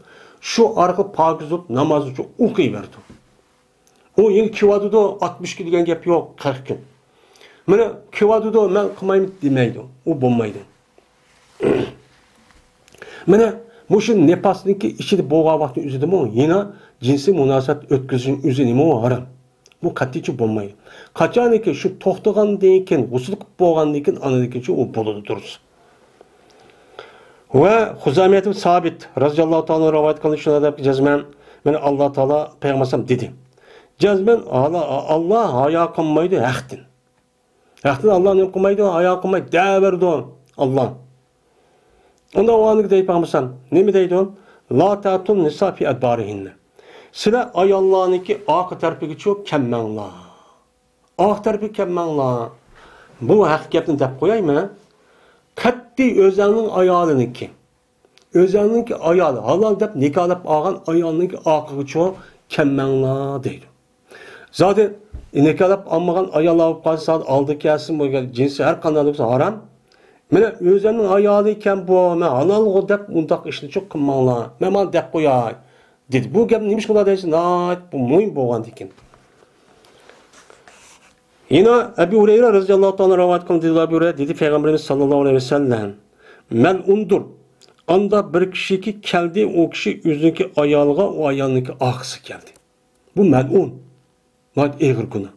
شۇ ئارقىلىق پاكىز بولۇپ ناماز ئۈچۈن ئوقۇيۋېرىدۇ. ئۇ يەنە كېلىۋاتىدۇ، ئاتمىش كۈن دېگەن گەپ يوق، قىرىق كۈن. مانا كېلىۋاتىدۇ، مەن قىلمايمەن دېمەيدۇ، ئۇ بولمايدۇ. مانا مۇشۇ نىپاسنىڭكى ئىچىدە بولغان ۋاقىتنىڭ ئۆزىدىمۇ يەنە جىنسىي مۇناسىۋەت ئۆتكۈزۈشنىڭ ئۆزى نېمە ھارام. بۇ قەتئىيچە بولمايدۇ. قاچانكى شۇ توختىغاندىن كېيىن، غۇسۇل قىلىپ بولغاندىن كېيىن، ئاندىن كېيىنچە ئۇ بولىدۇ، دۇرۇس. ۋە خۇزامىيەت ئىبن سابىت رازىياللاھۇ تائالا رىۋايەت قىلدى، شۇنداق دەپ جەزمەن، مانا ئاللا تائالا پەيغەمبەر ئەلەيھىسسالام دېدى. جەزمەن ئاللا، ئاللا ھايا قىلمايدۇ ھەقتىن. ھەقتىن ئاللا نېمە قىلمايدۇ؟ ھايا قىلمايدۇ، دەۋېرىدۇ ئاللا. ئۇندا ئۇ ئاندىكى دەيدۇ پەيغەمبەر، نېمە دەيدۇ؟ لا تەئتۇن نىسا فى ئەدبارىھىننە. سىلەر ئاياللارنىڭكى ئارقا تەرىپىگىچۇ كەلمەڭلار. ئارقا تەرىپىگە كەلمەڭلار. بۇ ھەق گەپنى دەپ قوياي مەن. قەتئىي ئۆزەڭنىڭ ئايالىنىڭكى، ئۆزۈڭنىڭكى ئايالى، ھالال دەپ نىكاھلاپ ئالغان ئايالنىڭكى ئارقىغىچۇ كەلمەڭلار دەيدۇ. زادى نىكاھلاپ ئالمىغان ئاياللار بولۇپ قالسا، زادى ئالدى كەلسىمۇ، جىنسى ھەر قانداق بولسا ھارام. مانا ئۆزۈمنىڭ ئايالى ئىكەن بۇ، مەن ھالالغۇ دەپ ئۇنداق ئىشنىچۇ قىلماڭلار. مەن مانا دەپ قوياي، دېدى. بۇ گەپنى نېمىشقا ئۇلار دەيسىز؟ ناھايىتى بۇ مۇھىم بولغاندىكىن. يەنە ئەبۇ ھۇرەيرە رەزىياللاھۇ تائالا رىۋايەت قىلدى، دېدى ئەبۇ ھۇرەيرە، دېدى پەيغەمبىرىمىز ساللاللاھۇ ئەلەيھى ۋەسەللەم، مەلئۇندۇر، ئاندا بىر كىشىكى كەلدى، ئۇ كىشى ئۆزىنىڭكى ئايالىغا، ئۇ ئايالنىڭكى ئارقىسىغا كەلدى. بۇ مەلئۇن. ناھايىتى ئېغىر گۇناھ.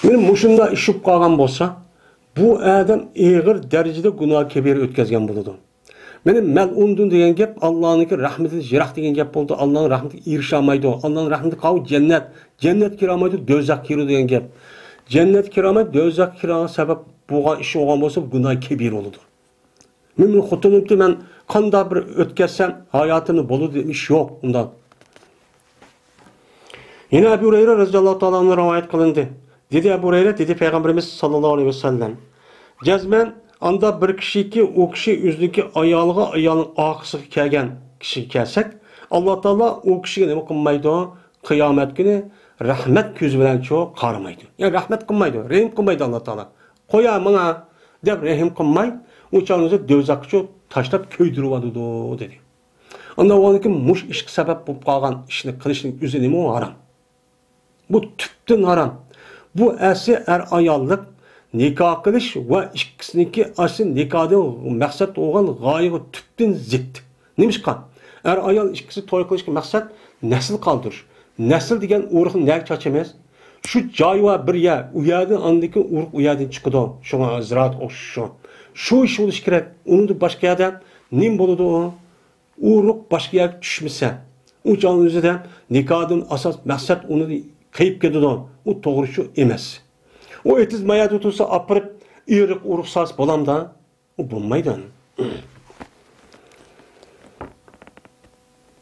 مانا مۇشۇنداق ئىش بولۇپ قالغان بولسا، بۇ ئادەم ئېغىر دەرىجىدە گۇناھ كەبىرە ئۆتكۈزگەن بولىدۇ. مانا مەلئۇندۇن دېگەن گەپ ئاللانىڭكى رەھمىتىدىن يىراق دېگەن گەپ بولىدۇ. ئاللانىڭ رەھمىتىگە ئېرىشەلمەيدۇ. ئاللانىڭ رەھمىتى قاۋۇ جەننەت. جەننەتكە كىرەلمەيدۇ، دوزاخقا كىرىدۇ دېگەن گەپ. جەننەتكە كىرەلمەي، دوزاخقا كىرىدىغان سەۋەب بولغان ئىش بولغان بولسا، گۇناھ كەبىرە بولىدۇ. مەن بۇنى خوتۇنۇمنى مەن قانداق بىر ئۆتكۈزسەم، ھاياتىمدا بولىدۇ دېگەن ئىش يوق ئۇنداق. يەنە ئەبۇ ھۇرەيرە رەزىياللاھۇ تائالا ئەنھۇ رىۋايەت قىلىندى. دېدى ئەبۇ ھۇرەيرە، دېدى پەيغەمبىرىمىز ساللاللاھۇ ئەلەيھى ۋەسەللەم، جەزمەن ئاندا بىر كىشىكى، ئۇ كىشى ئۆزىنىڭكى ئايالىغا، ئايالنىڭ ئارقىسىغا كەلگەن كىشىگە كەلسەك، ئاللا تائالا ئۇ كىشىگە نېمە قىلمايدۇ؟ قىيامەت كۈنى رەھمەت كۆزى بىلەنچۇ قارىمايدۇ. يەنى رەھمەت قىلمايدۇ، رەھىم قىلمايدۇ ئاللا تائالا. قويا ماڭا دەپ رەھىم قىلماي، ئۇ چاغنى دوزاخقىچۇ تاشلاپ كۆيدۈرۈۋاتىدۇ، دېدى. ئاندىن ئۇنىڭكى مۇش ئىشقا سەۋەب بولۇپ قالغان ئىشنى قىلىشنىڭ ئۆزى نېمە ھارام؟ بۇ تۈپتىن ھارام. بۇ ئەسلى ئەر-ئاياللىق نىكاھ قىلىش ۋە ئىككىسىنىڭكى ئەسلى نىكاھدىن مەقسەت بولغان غايىغا تۈپتىن زىت. نېمىشقا؟ ئەر-ئايال ئىككىسى توي قىلىشقا مەقسەت نەسىل قالدۇرۇش. نەسىل دېگەن ئۇرۇقنى نەگە چاچىمىز؟ شۇ جاي بار بىر يەر، ئۇ يەردىن ئاندىن كېيىن ئۇرۇق ئۇ يەردىن چىقىدۇ. شۇڭا زىرائەت ئوخشىشى شۇ. شۇ ئىش بولۇشى كېرەك. ئۇنىڭدىن باشقا يەردە نېمە بولىدۇ ئۇ؟ ئۇرۇق باشقا يەرگە چۈشمىسە، ئۇ چاغنىڭ ئۆزىدە نىكاھدىن ئاساس مەقسەت ئۇنى قېيىپ كېتىدۇ. ئۇ توغرا شۇ ئەمەس. ئۇ ئېتىز مايادا تۇرسا ئاپىرىپ ئېرىق ئۇرۇق سالسا بولامدا؟ ئۇ بولمايدۇ.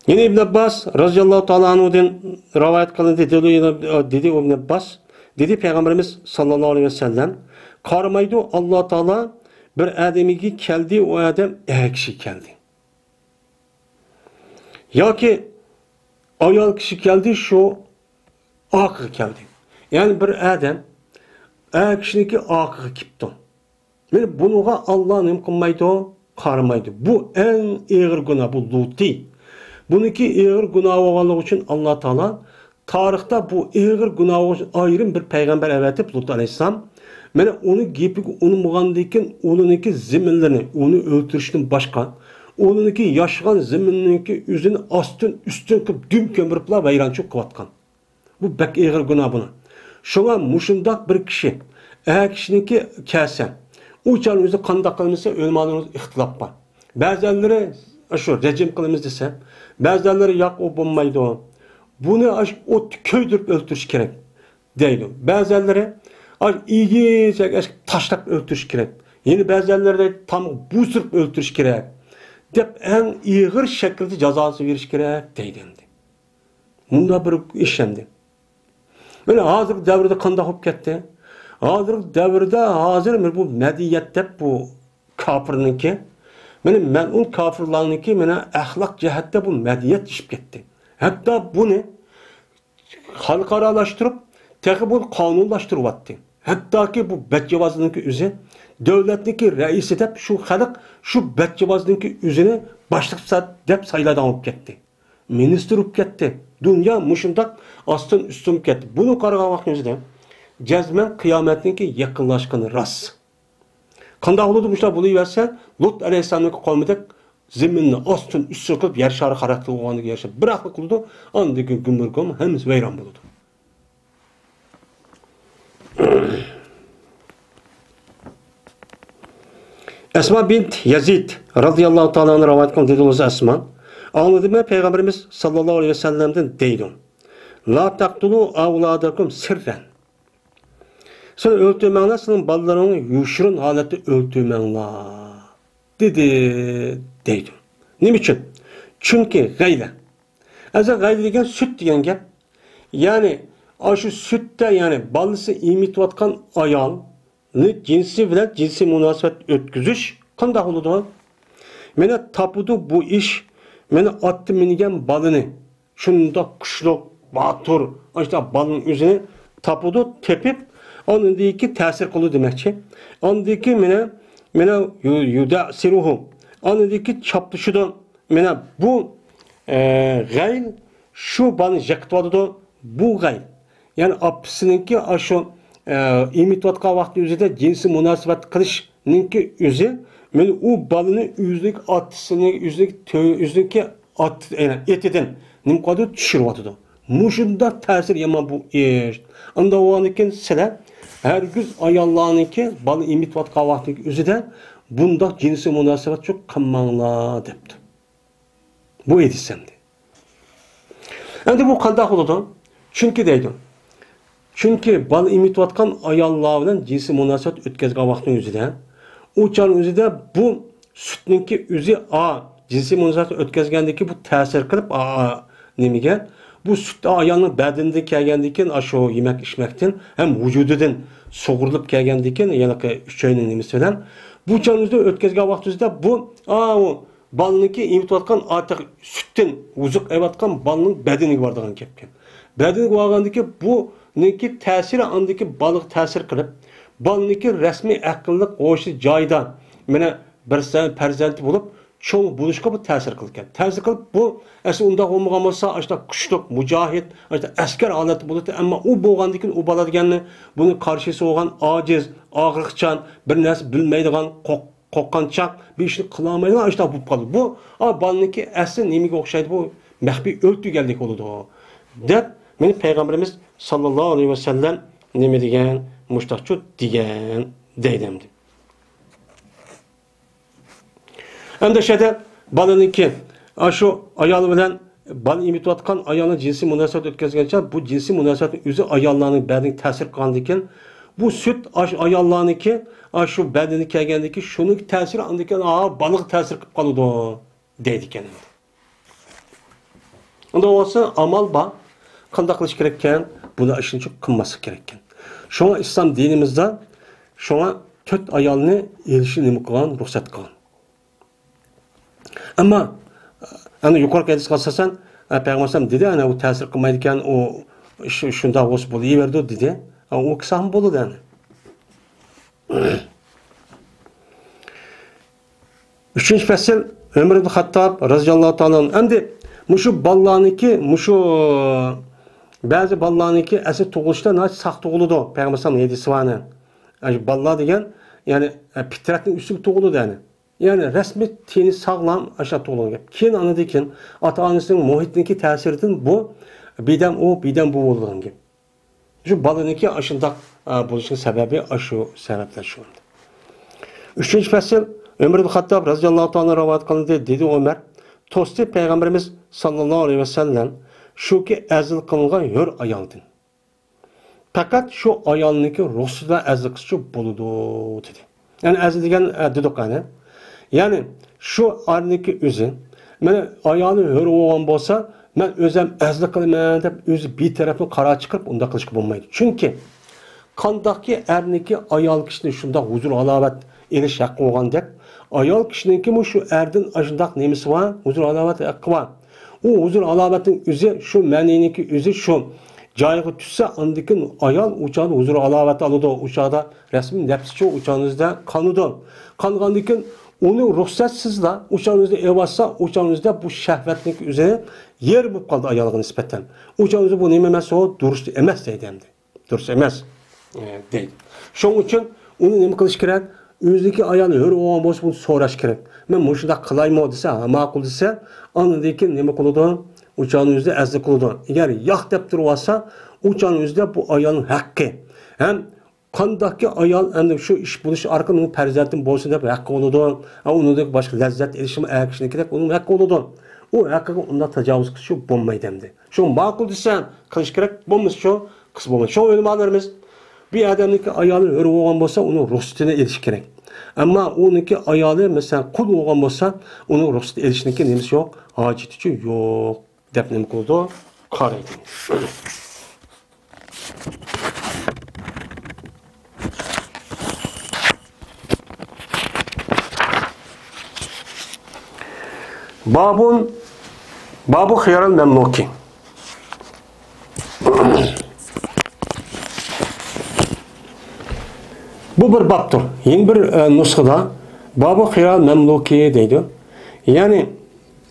يەنە ئىبن ئابباس رازىياللاھۇ تائالا ئەنھۇدىن رىۋايەت قىلىندى، دېدى، دېدى ئىبن ئابباس، دېدى پەيغەمبىرىمىز ساللاللاھۇ ئەلەيھى ۋەسەللەم، قارىمايدۇ ئاللا تائالا بىر ئادەمگە كەلدى، ئۇ ئادەم ئەر كىشى كەلدى. ياكى ئايال كىشى كەلدى، شۇ ئارقىغا كەلدى. يەنى بىر ئادەم ئەر كىشىنىڭكى ئارقىغا كېپتۇ. مانا بۇنىڭغا ئاللا نېمە قىلمايدۇ؟ قارىمايدۇ. بۇ ئەڭ ئېغىر گۇناھ، بۇ لۇتى. بۇنىڭكى ئېغىر گۇناھ بولغانلىقى ئۈچۈن ئاللا تائالا تارىختا بۇ ئېغىر گۇناھ بولغان ئايرىم بىر پەيغەمبەر ئەۋەتىپ، لۇت ئەلەيھىسسالام، مانا ئۇنىڭ گېپىگە ئۇنىمىغاندىن كېيىن ئۇلىنىڭكى زېمىنلىرىنى، ئۇنى ئۆلتۈرۈشتىن باشقا، ئۇلىنىڭكى ياشىغان زېمىنىنىڭكى ئۆزىنى ئاستىن ئۈستۈن قىلىپ دۈم كۆمۈرۈپلا ۋەيرانچىلىق قىلىۋاتقان. بۇ بەك ئېغىر گۇناھ بۇنىڭ. شۇڭا مۇشۇنداق بىر كىشى، ئەر كىشىنىڭكى كەلسە، ئۇ چاغنىڭ ئۆزى قانداق قىلمىسا، ئۆلىمالىرىمىز ئىختىلاپ بار. بەزەنلىرى شۇ رەجىم قىلىمىز دېسە، بەزەنلىرى ياق، ئۇ بولمايدۇ. بۇنى ئاشۇ ئوتتا كۆيدۈرۈپ ئۆلتۈرۈش كېرەك دەيدۇ. بەزەنلىرى ئاشۇ ئېگىز يەرگە ئاشۇ تاشلاپ ئۆلتۈرۈش كېرەك. يەنە بەزەنلىرى دەيدۇ، تامغا بۇزدۇرۇپ ئۆلتۈرۈش كېرەك دەپ ئەڭ ئېغىر شەكىلدە جازاسىنى بېرىش كېرەك دەيدۇ ئەمدى. مۇنداق بىر ئىش ئەمدى. مانا ھازىرقى دەۋردە قانداق بولۇپ كەتتى؟ ھازىرقى دەۋردە ھازىر مانا بۇ مەدەنىيەت دەپ بۇ كاپىرنىڭكى، مانا مەلئۇن كاپىرلارنىڭكى مانا ئەخلاق جەھەتتە بۇ مەدەنىيەت ئېشىپ كەتتى. ھەتتا بۇنى خەلقئارالاشتۇرۇپ، تېخى بۇنى قانۇنلاشتۇرۇۋاتتى. ھەتتاكى بۇ بەتجاۋازنىڭكى ئۆزى، دۆلەتنىڭكى رەئىسى دەپ شۇ خەلق شۇ بەتجاۋازنىڭكى ئۆزىنى باشلىق دەپ سايلايدىغان بولۇپ كەتتى. مىنىستىر بولۇپ كەتتى. دۇنيا مۇشۇنداق ئاستىن ئۈستۈن بولۇپ كەتتى. بۇنى قارىغان ۋاقتىمىزدا جەزمەن قىيامەتنىڭكى يېقىنلاشقىنى راست. قانداق بولىدۇ مۇشۇنداق بولۇۋەرسە، لۇت ئەلەيھىسسالامنىڭكى قوۋمىدەك زېمىننى ئاستىن ئۈستۈن قىلىپ يەر شارى خارابلىق بولغانلىقىغا يارىشا بىر ئاقلىق قىلىدۇ، ئاندىن كېيىن گۈمبۈر گۈم ھەممىسى ۋەيران بولىدۇ. ئەسما بىنت يەزىد رازىياللاھۇ تائالا ئەنھا رىۋايەت قىلغان دېدى بولسا ئەسما، ئاڭلىدىم مەن پەيغەمبىرىمىز ساللاللاھۇ ئەلەيھى ۋەسەللەمدىن دەيدۇ، لا تقتلوا أولادكم سرا. سىلەر ئۆلتۈرمەڭلار، سىلەرنىڭ بالىلىرىڭلارنى يوشۇرۇن ھالەتتە ئۆلتۈرمەڭلار، دېدى، دەيدۇ. نېمە ئۈچۈن؟ چۈنكى غەيلە. ئەزە غەيلە دېگەن سۈت دېگەن گەپ. يەنى، ئاشۇ سۈتتە، يەنى بالىسى ئېمىتىۋاتقان ئايال، جىنسى بىلەن جىنسىي مۇناسىۋەت ئۆتكۈزۈش قانداق بولىدۇ؟ مانا تاپىدۇ بۇ ئىش، مانا ئاتتا مىنگەن بالىنى، شۇنداق كۈچلۈك، باتۇر، ئاشۇنداق بالىنىڭ ئۆزىنى تاپىدۇ، تېپىپ، ئاندىن كېيىن تەسىر قىلىدۇ دېمەكچى. ئاندىن كېيىن مانا، مانا يۇ-، يۇدەسىرۇھۇ. ئاندىن كېيىن چاپلىشىدۇ. مانا بۇ، ئە، غەيل شۇ بالىنى يىقىتىۋاتىدۇ. بۇ غەيل. يەنى ئاپىسىنىڭكى ئاشۇ، ئە، ئېمىتىۋاتقان ۋاقتى ئۆزىدە جىنسىي مۇناسىۋەت قىلىشنىڭكى ئۆزى، مانا ئۇ بالىنى ئۆزىنىڭكى ئاتىسىنى، ئۆزىنىڭكى تۆ-، ئۆزىنىڭكى ئات-، يەنى ئېتىدىن نېمە قىلىدۇ؟ چۈشۈرۈۋاتىدۇ. مۇشۇنداق تەسىرى يامان بۇ ئىش. ئانداق بولغاندىكىن سىلەر ھەرگىز ئاياللارنىڭكى بالا ئېمىتىۋاتقان ۋاقتىنىڭكى ئۆزىدە بۇنداق جىنسىي مۇناسىۋەت قىلماڭلار دەپتۇ. بۇ ھەدىس ئەمدى. ئەمدى بۇ قانداق بولىدۇ؟ چۈنكى دەيدۇ. چۈنكى بالا ئېمىتىۋاتقان ئاياللار بىلەن جىنسىي مۇناسىۋەت ئۆتكۈزگەن ۋاقىتنىڭ ئۆزىدە، ئۇ چاغنىڭ ئۆزىدە بۇ سۈتنىڭكى ئۆزى، ئا، جىنسىي مۇناسىۋەت ئۆتكۈزگەندىكى بۇ تەسىر قىلىپ، ئا، ئا، نېمىگە؟ بۇ سۈت ئايالنىڭ بەدىنىدىن كەلگەندىن كېيىن، ئاشۇ يېمەك ئىچمەكتىن ھەم ۋۇجۇدىدىن سۇغۇرۇلۇپ كەلگەندىن كېيىن، ھېلىقى ئۈچەينىڭ نېمىسى بىلەن بۇ چاغنىڭ ئۆزىدە ئۆتكۈزگەن ۋاقتىمىزدا بۇ، ئا، ئۇ بالىنىڭكى ئېمىتىۋاتقان ئارتۇق سۈتتىن ئوزۇق ئېلىۋاتقان بالىنىڭ بەدىنىگە بارىدىغان گەپكەن. بەدىنىگە بارغاندىكى بۇنىڭكى تەسىرى ئاندىكى بالىغا تەسىر قىلىپ، بالىنىڭكى رەسمىي ئەقىللىق ھوشى جايىدا، مانا بىر سەن پەرزەنتى بولۇپ، چوڭ بولۇشقا بۇ تەسىر قىلىدىكەن. تەسىر قىلىپ، بۇ ئەسلى ئۇنداق بولمىغان بولسا، ئاشۇنداق كۈچلۈك، مۇجاھىد، ئاشۇنداق ئەسكەر ھالەتتە بولىدۇ. ئەمما ئۇ بولغاندىكىن ئۇ بالا دېگەننى بۇنىڭ قارشىسى بولغان ئاجىز، ئاغرىقچان، بىر نەرسە بىلمەيدىغان، قورق-، قورققانچاق، بىر ئىشنى قىلالمايدىغان ئاشۇنداق بولۇپ قالىدۇ. بۇ، ئا، بالىنىڭكى ئەسلى نېمىگە ئوخشايدۇ؟ بۇ مەخپىي ئۆلتۈرگەنلىك بولىدۇ، دەپ مېنى پەيغەمبىرىمىز ساللاللاھۇ ئەلەيھى ۋەسەللەم نېمە دېگەن؟ مۇشتاقچۇ دېگەن دەيدۇ ئەمدى. ئەمدى شۇ يەردە بالىنىڭكى، ئاشۇ ئايالى بىلەن بالا ئېمىتىۋاتقان ئايالنىڭ جىنسىي مۇناسىۋەت ئۆتكۈزگەنچە، بۇ جىنسىي مۇناسىۋەتنىڭ ئۆزى ئاياللارنىڭ بەدىنىگە تەسىر قىلغاندىكىن، بۇ سۈت ئاشۇ ئاياللارنىڭكى، ئاشۇ بەدىنىگە كەلگەندىكىن، شۇنىڭ تەسىرى ئاندىكىن، ئا، بالىغا تەسىر قىلىپ قالىدۇ، دەيدىكەن. ئۇنداق بولسا ئامال بار. قانداق قىلىش كېرەككەن؟ بۇنى ئىشىنچۇق قىلماسلىق كېرەككەن. شۇڭا ئىسلام دىنىمىزدا شۇڭا تۆت ئايالنى ئېلىشنى نېمە قىلغان؟ رۇخسەت قىلغان. ئەمما، ئەنە يۇقىرىقى ھەدىسكە ئاساسەن، ئە، پەيغەمبەر ئەلەيھىسسالام دېدى، ئەنە ئۇ تەسىر قىلمايدىكەن، ئۇ شۇ-، شۇنداق بولسا بولۇۋېرىدۇ دېدى. ئە، ئۇ كىسا ھەم بولىدۇ ئەنە. ئۈچىنچى پەسىل، ئۆمەر ئىبن خەتتاب رەزىياللاھۇ تائالا ئەنھۇ. ئەمدى مۇشۇ بالىلارنىڭكى، مۇشۇ بەزى بالىلارنىڭكى ئەسلى تۇغۇلۇشتا ناھايىتى ساق تۇغۇلىدۇ. پەيغەمبەر ئەلەيھىسسالام ھەدىسى بار ئەنە. ئە، بالىلار دېگەن، يەنى، ئە، پىترەتنىڭ ئۈستىگە تۇغۇلىدۇ، يەنى. يەنى رەسمىي تېنى ساغلام، ئاشۇنداق تۇغۇلغان گەپ. كېيىن ئاندىن كېيىن ئاتا-ئانىسىنىڭ مۇھىتىنىڭكى تەسىرىدىن بۇ بىردەم ئۇ، بىردەم بۇ بولىدىغان گەپ. شۇ بالىنىڭكى ئاشۇنداق، ئا، بولۇشىنىڭ سەۋەبى ئاشۇ سەۋەبلەر شۇ. ئۈچىنچى پەسىل، ئۆمەر ئىبن خەتتاب رەزىياللاھۇ تائالا رىۋايەت قىلىندى، دېدى ئۆمەر، توستى پەيغەمبىرىمىز ساللاللاھۇ ئەلەيھى ۋەسەللەم، شۇكى ئەزىل قىلىنغان ھۆر ئايالدىن. پەقەت شۇ ئايالنىڭكى رۇخسىتى بىلەن ئەزىل قىلسىچۇ بولىدۇ، دېدى. يەنى ئەزىل دېگەن، ئە، دېدۇق، يەنى. يەنى شۇ ئەرنىڭكى ئۆزى، مانا ئايالى ھۆر بولغان بولسا، مەن ئۆزۈم ئەزىل قىلىمەن دەپ ئۆزى بىتەرەپنى قارار چىقىرىپ ئۇنداق قىلىشقا بولمايدۇ. چۈنكى قانداقكى ئەرنىڭكى ئايال كىشىدىن شۇنداق ھۇزۇر ھالاۋەت ئېلىش ھەققى بولغاندەك، ئايال كىشىنىڭكىمۇ شۇ ئەردىن ئاشۇنداق نېمىسى بار، ھۇزۇر ھالاۋەت ھەققى بار. ئۇ ھۇزۇر ھالاۋەتنىڭ ئۆزى، شۇ مەنىنىڭكى ئۆزى شۇ جايغا چۈشسە، ئاندىن كېيىن ئايال ئۇ چاغدا ھۇزۇر ھالاۋەت ئالىدۇ. ئۇ چاغدا رەسمىي نەپسىچۇ ئۇ چاغنىڭ ئۆزىدە قانىدۇ. قانغاندىن كېيىن ئۇنى رۇخسەتسىزلا ئۇ چاغنىڭ ئۆزىدە ئېلىۋاتسا، ئۇ چاغنىڭ ئۆزىدە بۇ شەھۋەتنىڭكى ئۆزى يېرىم بولۇپ قالىدۇ ئايالغا نىسبەتەن. ئۇ چاغنىڭ ئۆزى بۇ نېمە ئەمەس، ئۇ دۇرۇس ئەمەس دەيدۇ ئەمدى. دۇرۇس ئەمەس، ئە، دەيدۇ. شۇنىڭ ئۈچۈن ئۇنى نېمە قىلىش كېرەك؟ ئۆزىنىڭكى ئايالى ھۆر بولغان بولسا، بۇنى سوراش كېرەك. مەن مۇشۇنداق قىلايمۇ دېسە، ھە، ماقۇل دېسە، ئاندىن كېيىن نېمە قىلىدۇ؟ ئۇ چاغنىڭ ئۆزىدە ئەزىل قىلىدۇ. ئەگەر ياق دەپ تۇرۇۋالسا، ئۇ چاغنىڭ ئۆزىدە بۇ ئايالنىڭ ھەققى. ھەم قانداقكى ئايال ئەمدى شۇ ئىش بولۇش ئارقىلىق مېنىڭ پەرزەنتىم بولسۇن دەپ ھەققى بولىدۇ. ھە، ئۇنىڭدىن باشقا لەززەت ئېلىشىمۇ ئەر كىشىنىڭكىدەك ئۇنىڭ ھەققى بولىدۇ. ئۇ ھەققىگە ئۇنداق تاجاۋۇز قىلىشى بولمايدۇ ئەمدى. شۇ ماقۇل دېسە قىلىش كېرەك، بولمىسا شۇ قىلسا بولمايدۇ. شۇڭا ئۆلىمالىرىمىز بىر ئادەمنىڭكى ئايالى ھۆر بولغان بولسا، ئۇنىڭ رۇخسىتىنى ئېلىش كېرەك. ئەمما ئۇنىڭكى ئايالى، مەسىلەن، قۇل بولغان بولسا، ئۇنىڭ رۇخسىتى ئېلىشنىڭكى نېمىسى يوق، ھاجىتىچۇ يوق، دەپ نېمە قىلىدۇ؟ قارايدۇ. بابۇن، بابۇ خىيارىل مەملۇكى. بۇ بىر بابتۇر. يېڭى بىر، ئە، نۇسخىدا بابۇ خىيارىل مەملۇكى دەيدۇ. يەنى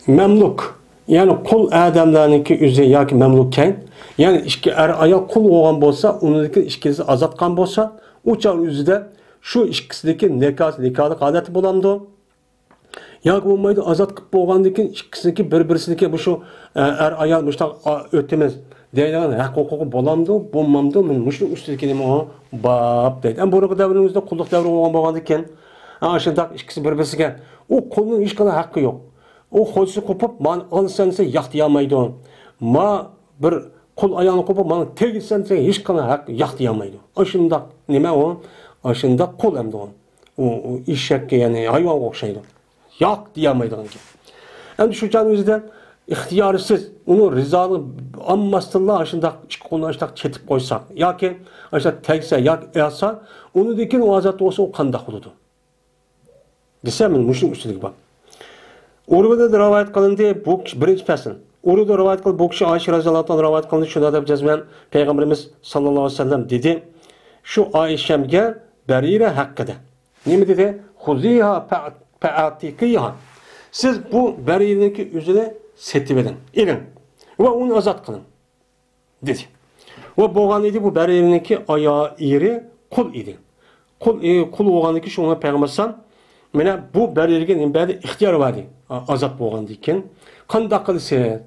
مەملۇك، يەنى قۇل ئادەملەرنىڭكى ئۆزى ياكى مەملۇكەين. يەنى ئىككى ئەر ئايال قۇل بولغان بولسا، ئۇنىڭدىكى ئىككىلىسى ئازاد قىلغان بولسا، ئۇ چاغ ئۆزىدە شۇ ئىككىسىدىكى نىكاھ، نىكاھلىق ھالەتى بولامدۇ؟ ياكى بولمايدۇ، ئازاد قىلىپ بولغاندىن كېيىن ئىككىسىنىڭكى بىر-بىرسىدىكى مۇشۇ، ئە، ئەر-ئايال مۇشۇنداق، ئا، ئۆتىمىز دەيدىغان ھەق ھوقۇقى بولامدۇ، بولمامدۇ؟ مېنىڭ مۇشۇنىڭ ئۈستىدىكى نېمە ئۇ باب دەيدۇ. ئەمما بۇرۇنقى دەۋرنىڭ ئۆزىدە قۇللۇق دەۋرى بولغان، بولغاندىن كېيىن، ئا، شۇنداق ئىككىسى بىر-بىرسىگە، ئۇ قۇلنىڭ ھېچقانداق ھەققى يوق. ئۇ خوجىسى قوپۇپ، مانا ئالسەن دېسە ياق دېيەلمەيدۇ. ما بىر قۇل ئايالنى قوپۇپ، مانا تېگىسەن دېسە ھېچقانداق ھەق ياق دېيەلمەيدۇ. ئاشۇنداق نېمە ئۇ؟ ئاشۇنداق قۇل ئەمدى ئۇ. ئۇ، ئۇ ئېشەككە، يەنى ھايۋانغا ئوخشايدۇ. ياق دېيەلمەيدىغان گەپ. ئەمدى شۇ چاغنىڭ ئۆزىدە ئىختىيارسىز، ئۇنىڭ رىزالىقى ئالماستىنلا ئاشۇنداق ئىككى قولىنى ئاشۇنداق چېتىپ قويساق ياكى ئاشۇنداق تەگسە ياكى ئالسا، ئۇنىڭدىن كېيىن ئۇ ئازاد بولسا، ئۇ قانداق بولىدۇ دېسە، مانا مۇشۇنىڭ ئۈستىدىكى بار. ئۇرۋىدىن رىۋايەت قىلىندى، بۇ كىشى، بىرىنچى پەسىل. ئۇرۋىدىن رىۋايەت قىلىندى، بۇ كىشى ئائىشە رەزىياللاھۇ تائالا رىۋايەت قىلىندى، شۇنداق دەپ جەزمەن پەيغەمبىرىمىز ساللاللاھۇ ئەلەيھى ۋەسەللەم دېدى، شۇ ئائىشەمگە بەرىرە ھەققىدە. نېمە دېدى؟ خۇزىھا پە-، پەئاتىقىھا. سىز بۇ بەرىرىنىڭكى ئۆزىنى سېتىۋېلىڭ، ئېلىڭ ۋە ئۇنى ئازاد قىلىڭ، دېدى. ۋە بولغان ئىدى، بۇ بەرىرىنىڭكى ئايا-، ئېرى قۇل ئىدى. قۇل، ئى، قۇل بولغاندىن كېيىن شۇڭا پەيغەمبەر ئەلەيھىسسالام مانا بۇ بەرىرگە نېمە بەردى؟ ئىختىيار بەردى. ئا-، ئازاد بولغاندىن كېيىن. قانداق قىلىسىز؟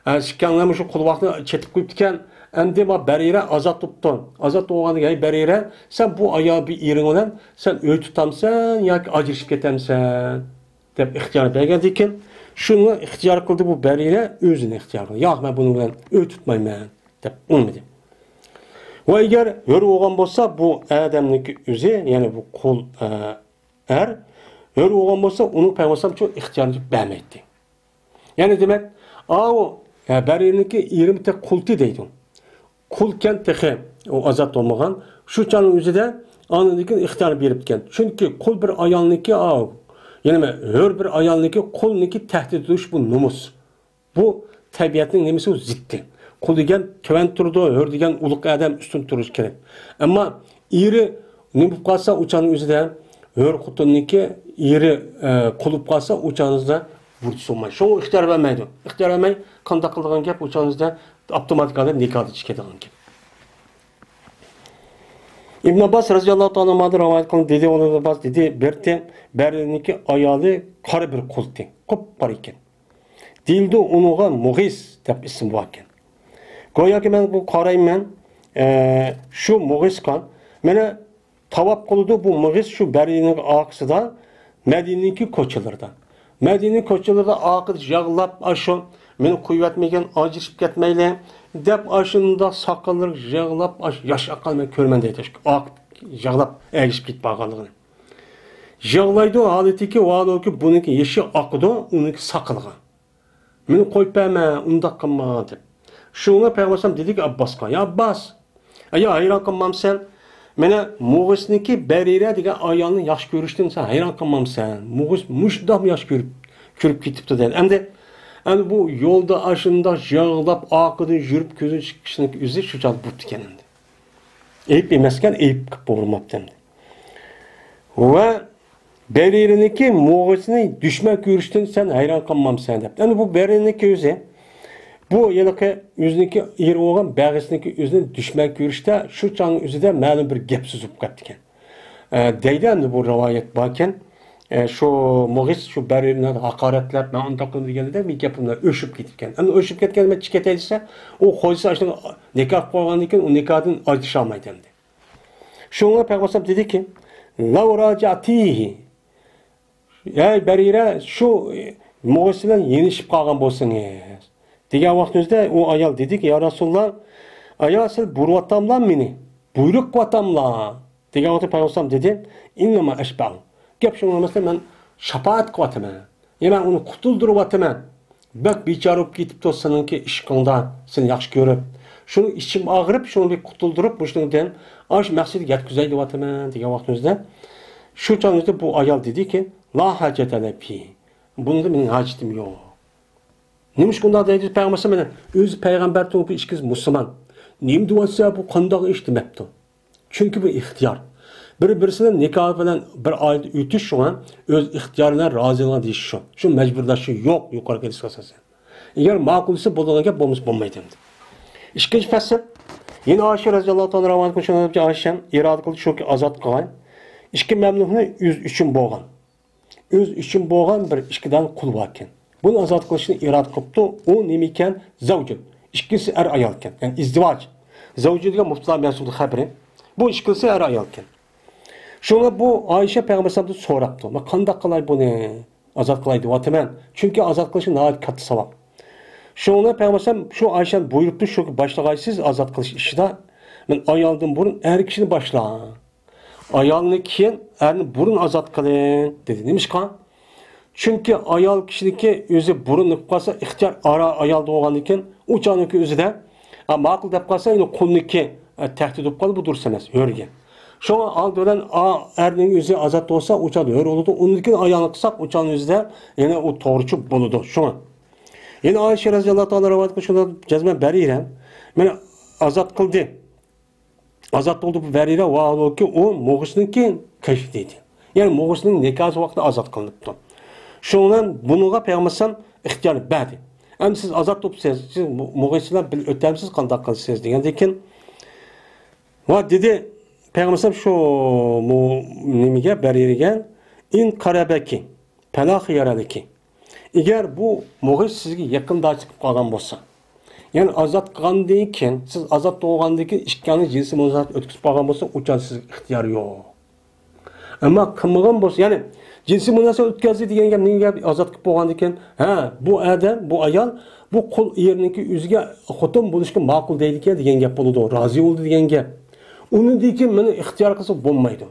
ئە، ئىككىڭلار مۇشۇ قۇل ۋاقتىنى چېتىپ قويۇپتىكەن. ئەمدى ما بەرىرە ئازاد بوپتۇ. ئازاد بولغاندىن كېيىن، ھەي بەرىرە، سەن بۇ ئايا بىر ئېرىڭ بىلەن سەن ئۆي تۇتامسەن ياكى ئاجرىشىپ كېتەمسەن؟ دەپ ئىختىيار بەرگەندىن كېيىن، شۇنى ئىختىيار قىلدى بۇ بەرىرە، ئۆزىنى ئىختىيار قىلدى. ياق، مەن بۇنىڭ بىلەن ئۆي تۇتمايمەن، دەپ ئۇنىمىدى. ۋە ئەگەر ھۆر بولغان بولسا، بۇ ئادەمنىڭكى ئۆزى، يەنى بۇ قۇل، ئە، ئەر ھۆر بولغان بولسا، ئۇنىڭ پەيغەمبەر ئەلەيھىسسالام شۇ ئىختىيارنى بەرمەيتتى. يەنى دېمەك، ئاۋۇ، ئە، بەرىرىنىڭكى ئېرىمۇ تېخى قۇلتى دەيدۇ. قۇلكەن تېخى، ئۇ ئازاد بولمىغان. شۇ چاغنىڭ ئۆزىدە ئاندىن كېيىن ئىختىيار بېرىپتىكەن. چۈنكى قۇل بىر ئايالنىڭكى، ئاۋۇ، يەنى ھۆر بىر ئايالنىڭكى قۇلنىڭكى تەھدىت قىلىش بۇ نومۇس. بۇ تەبىئەتنىڭ نېمىسى؟ ئۇ زىتى. قۇل دېگەن تۆۋەن تۇرىدۇ، ھۆر دېگەن ئۇلۇغ ئادەم ئۈستۈن تۇرۇشى كېرەك. ئەمما ئېرى نېمە بولۇپ قالسا، ئۇ چاغنىڭ ئۆزىدە ھۆر خوتۇننىڭكى ئېرى، ئە، قۇل بولۇپ قالسا، ئۇ چاغنىڭىزدا ۋۇرۇتسۇ بولماي. شۇڭا ئىختىيار بەرمەيدۇ. ئىختىيار بەرمەي قانداق قىلىدىغان گەپ؟ ئۇ چاغنىڭىزدا ئاپتوماتىك ھالدا نىكاھدىن چىقىدىغان گەپ. ئىبن ئابباس رەزىياللاھۇ تائالا ئەنھۇدىن رىۋايەت قىلىندى، دېدى، ئۇلۇغ ئابباس دېدى، بىرتى بەرىنىڭكى ئايالى قارا بىر قۇلتى، قۇپقارا ئىكەن. دېيىلىدۇ، ئۇنىڭغا مۇغىس دەپ ئىسىم باركەن. گوياكى مەن بۇ قارايمەن، ئە، شۇ مۇغىسقا، مانا تاۋاپ قىلىدۇ، بۇ مۇغىس شۇ بەرىنىڭ ئارقىسىدا، مەدىنىنىڭكى كوچىلىرىدا. مەدىنىنىڭ كوچىلىرىدا ئارقىدا يىغلاپ، ئاشۇ مېنى قويۇۋەتمىگىن، ئاجرىشىپ كەتمەيلى، دەپ ئاشۇنداق ساقاللىرىغا يىغلاپ، ئاشۇ ياش ئاققاننى مەن كۆرىمەن دەيدۇ، ئاشۇ ئارقىدا يىغلاپ ئەگىشىپ كېتىپ بارغانلىقىنى. يىغلايدۇ، ھالىتىكى ۋاھالەنكى بۇنىڭكى يېشى ئاقىدۇ، ئۇنىڭكى ساقىلىغا. مېنى قويۇپ بەرمە، ئۇنداق قىلما، دەپ. شۇڭا پەيغەمبەر ئەلەيھىسسالام دېدىكى ئابباسقا، يا ئابباس، يا ھەيران قالمامسەن؟ مانا مۇغىسنىڭكى بەرىرە دېگەن ئايالنى ياخشى كۆرۈشتىن سەن ھەيران قالمامسەن؟ مۇغىس مۇشۇنداقمۇ ياخشى كۆرۈپ، كۆرۈپ كېتىپتۇ، دەيدۇ. ئەمدى، ئەمدى بۇ يولدا ئاشۇنداق يىغلاپ، ئارقىدىن يۈرۈپ، كۆزىنى چىقىشنىڭ ئۆزى شۇ چاغدا بوپتىكەن ئەمدى. ئەيىب ئەمەسكەن، ئەيىب قىلىپ بولماپتۇ ئەمدى. ۋە بەرىرىنىڭكى مۇغىسنى دۈشمەن كۆرۈشتىن سەن ھەيران قالمامسەن دەپ. ئەمدى بۇ بەرىرىنىڭكى ئۆزى، بۇ ھېلىقى ئۆزىنىڭكى ئېرى بولغان بەغىسىنىڭكى ئۆزىنى دۈشمەن كۆرۈشتە شۇ چاغنىڭ ئۆزىدە مەلۇم بىر گەپ سوزۇپ قاپتىكەن. ئە، دەيدۇ ئەمدى بۇ رىۋايەت باركەن. ئە، شۇ مۇغىس شۇ بەرىرىنى ھاقارەتلەپ، مەن ئۇنداق قىلدىم دېگەندە، مېنىڭ گېپىمنى ئۆشۈپ كېتىپكەن. ئەمدى ئۆشۈپ كەتكەن، مەن چىقىپ كېتەي دېسە، ئۇ خوجىسى ئاشۇنىڭ نىكاھ قىلغاندىن كېيىن ئۇ نىكاھتىن ئاجرىشالمايدۇ ئەمدى. شۇڭا پەيغەمبەر ئەلەيھىسسالام دېدىكى، لەۋ راجەتىھى، ئەي بەرىرە، شۇ مۇغىس بىلەن يېنىشىپ قالغان بولسىڭىز، دېگەن ۋاقتىمىزدا ئۇ ئايال دېدىكى، يا رەسۇلاللا، ئايا سىز بۇيرۇۋاتاملا مېنى؟ بۇيرۇق قىلىۋاتاملا؟ دېگەن ۋاقىتتا پەيغەمبەر ئەلەيھىسسالام دېدى، ئىننەما ئەشبەئۇ. گەپ شۇنىڭ ئەمەستە، مەن شاپائەت قىلىۋاتىمەن. يا مەن ئۇنى قۇتۇلدۇرۇۋاتىمەن. بەك بىچارە بولۇپ كېتىپتۇ سېنىڭكى ئىشقىڭدا، سېنى ياخشى كۆرۈپ. شۇنىڭ ئىچىم ئاغرىپ، شۇنى بىر قۇتۇلدۇرۇپ، مۇشۇنىڭدىن ئاش مەقسەتكە يەتكۈزەي دەۋاتىمەن، دېگەن ۋاقتىمىزدا، شۇ چاغدا بۇ ئايال دېدىكى، لا ھاجەتە لەنا فىھ. بۇنىڭدا مېنىڭ ھاجىتىم يوق. نېمىشقا ئۇنداق دەيدۇ پەيغەمبەر؟ مانا ئۆزى پەيغەمبەر تۇرۇپ ئىككىسى مۇسۇلمان. نېمە دېيىۋاتسا، بۇ قانداق ئىش دېمەپتۇ. چۈنكى بۇ ئىختىيار. بىر-بىرسىنىڭ نىكاھى بىلەن بىر ئائىلىدە ئۆتۈش، شۇڭا ئۆز ئىختىيارى بىلەن رازىلىقىنى دېيىش شۇ. شۇ مەجبۇرلاشچۇ يوق، يۇقىرىقى ھەدىسكە ئاساسەن. ئەگەر ماقۇل دېسە بولىدىغان گەپ، بولمىسا بولمايدۇ ئەمدى. ئىككىنچى پەسىل، يەنە ئائىشە رەزىياللاھۇ تائالا رىۋايەت قىلىشىنى ئائىشە ئىرادە قىلدى، شۇكى ئازاد قىلغان. ئىككى مەملۇكنى ئۆز ئۈچۈن بولغان. ئۆز ئۈچۈن بولغان بىر ئىككى دانە قۇل باركەن. بۇنى ئازاد قىلىشنى ئىرادە قىپتۇ. ئۇ نېمە ئىكەن؟ زەۋجۇن. ئىككىسى ئەر ئايال ئىكەن. يەنى ئىزدىۋاج. زەۋجۇ دېگەن مۇبتەلا مەنسۇب خەبىرى. بۇ ئىككىلىسى ئەر ئايال ئىكەن. شۇڭا بۇ ئائىشە پەيغەمبەر ئەلەيھىسسالامدىن سوراپتۇ، مەن قانداق قىلاي بۇنى؟ ئازاد قىلاي دەۋاتىمەن. چۈنكى ئازاد قىلىشى ناھايىتى كاتتا ساۋاب. شۇڭا پەيغەمبەر ئەلەيھىسسالام شۇ ئائىشەنى بۇيرۇپتۇ، شۇ باشلىغايسىز ئازاد قىلىش ئىشىدا. مەن ئايالدىن بۇرۇن ئەر كىشىنى باشلا. ئايالنى كېيىن، ئەرنى بۇرۇن ئازاد قىلىڭ، دېدى. نېمىشقا؟ چۈنكى ئايال كىشىنىڭكى ئۆزى بۇرۇن بولۇپ قالسا، ئىختىيار ئارا ئايالدا بولغاندىن كېيىن، ئۇ چاغنىڭكى ئۆزىدە، ئا، ماقۇل دەپ قالسا، يەنە قۇلنىڭكى، ئە، تەھدىت بولۇپ قالىدۇ، بۇ دۇرۇس ئەمەس، ھۆرگە. شۇڭا ئالدى بىلەن، ئا، ئەرنىڭ ئۆزى ئازاد بولسا، ئۇ چاغدا ھۆر بولىدۇ. ئۇندىن كېيىن ئايالنى قىلساق، ئۇ چاغنىڭ ئۆزىدە يەنە ئۇ توغرىچۇ بولىدۇ. شۇڭا. يەنە ئائىشە رەزىياللاھۇ تائالا رىۋايەت قىلىشىدا جەزمەن بەرىرە مېنى ئازاد قىلدى. ئازاد بولدى بۇ بەرىرە، ۋاھالۇكى ئۇ مۇغىسنىڭكى قېشى دېدى. يەنى مۇغىسنىڭ نىكاھى ۋاقتىدا ئازاد قىلىنىپتۇ. شۇنىڭ بىلەن بۇنىڭغا پەيغەمبەر ئەلەيھىسسالام ئىختىيار بەردى. ئەمدى سىز ئازاد بوپسىز، سىز مۇ-، مۇغىس بىلەن بىللە ئۆتەمسىز، قانداق قىلىسىز دېگەندىن كېيىن، ۋە دېدى، پەيغەمبەر ئەلەيھىسسالام شۇ مۇ-، نېمىگە، بەرىرىگە، ئىن قەرەبەكى، پەلا خىيارەلىكى. ئەگەر بۇ مۇغىس سىزگە يېقىنداشلىق قىلىپ قالغان بولسا، يەنى ئازاد قىلغاندىن كېيىن، سىز ئازاد بولغاندىن كېيىن ئىككىڭلار جىنسىي مۇناسىۋەت ئۆتكۈزۈپ قالغان بولسا، ئۇ چاغدا سىزگە ئىختىيار يوق. ئەمما قىلمىغان بولسا، يەنى جىنسىي مۇناسىۋەت ئۆتكۈزدى دېگەن گەپ نېمە گەپ؟ ئازاد قىلىپ بولغاندىن كېيىن، ھە، بۇ ئادەم، بۇ ئايال، بۇ قۇل ئېرىنىڭكى ئۆزىگە خوتۇن بولۇشقا ماقۇل دەيدىكەن دېگەن گەپ بولىدۇ، رازى بولدى دېگەن گەپ. ئۇنىڭدىن كېيىن مېنى ئىختىيار قىلسا بولمايدۇ.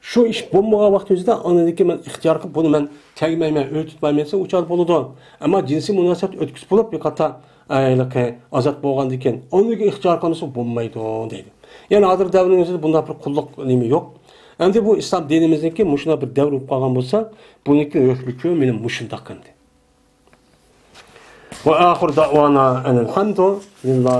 شۇ ئىش بولمىغان ۋاقتىمىزدا ئاندىن كېيىن مەن ئىختىيار قىلىپ، بۇنى مەن تەگمەيمەن، ئۆي تۇتمايمەن دېسە، ئۇ چاغدا بولىدۇ. ئەمما جىنسىي مۇناسىۋەت ئۆتكۈزۈپ بولۇپ، بىر قاتار ھېلىقى ئازاد بولغاندىن كېيىن ئاندىن كېيىن ئىختىيار قىلمىسا بولمايدۇ دەيدۇ. يەنى ھازىر دەۋرنىڭ ئۆزىدە بۇنداق بىر قۇللۇق نېمە يوق. ئەمدى بۇ ئىسلام دىنىمىزنىڭكى مۇشۇنداق بىر دەۋر بولۇپ قالغان بولسا، بۇنىڭكى ھۆكمى مېنىڭ مۇشۇنداق ئەمدى. وآخر دعوانا أن الحمد لله.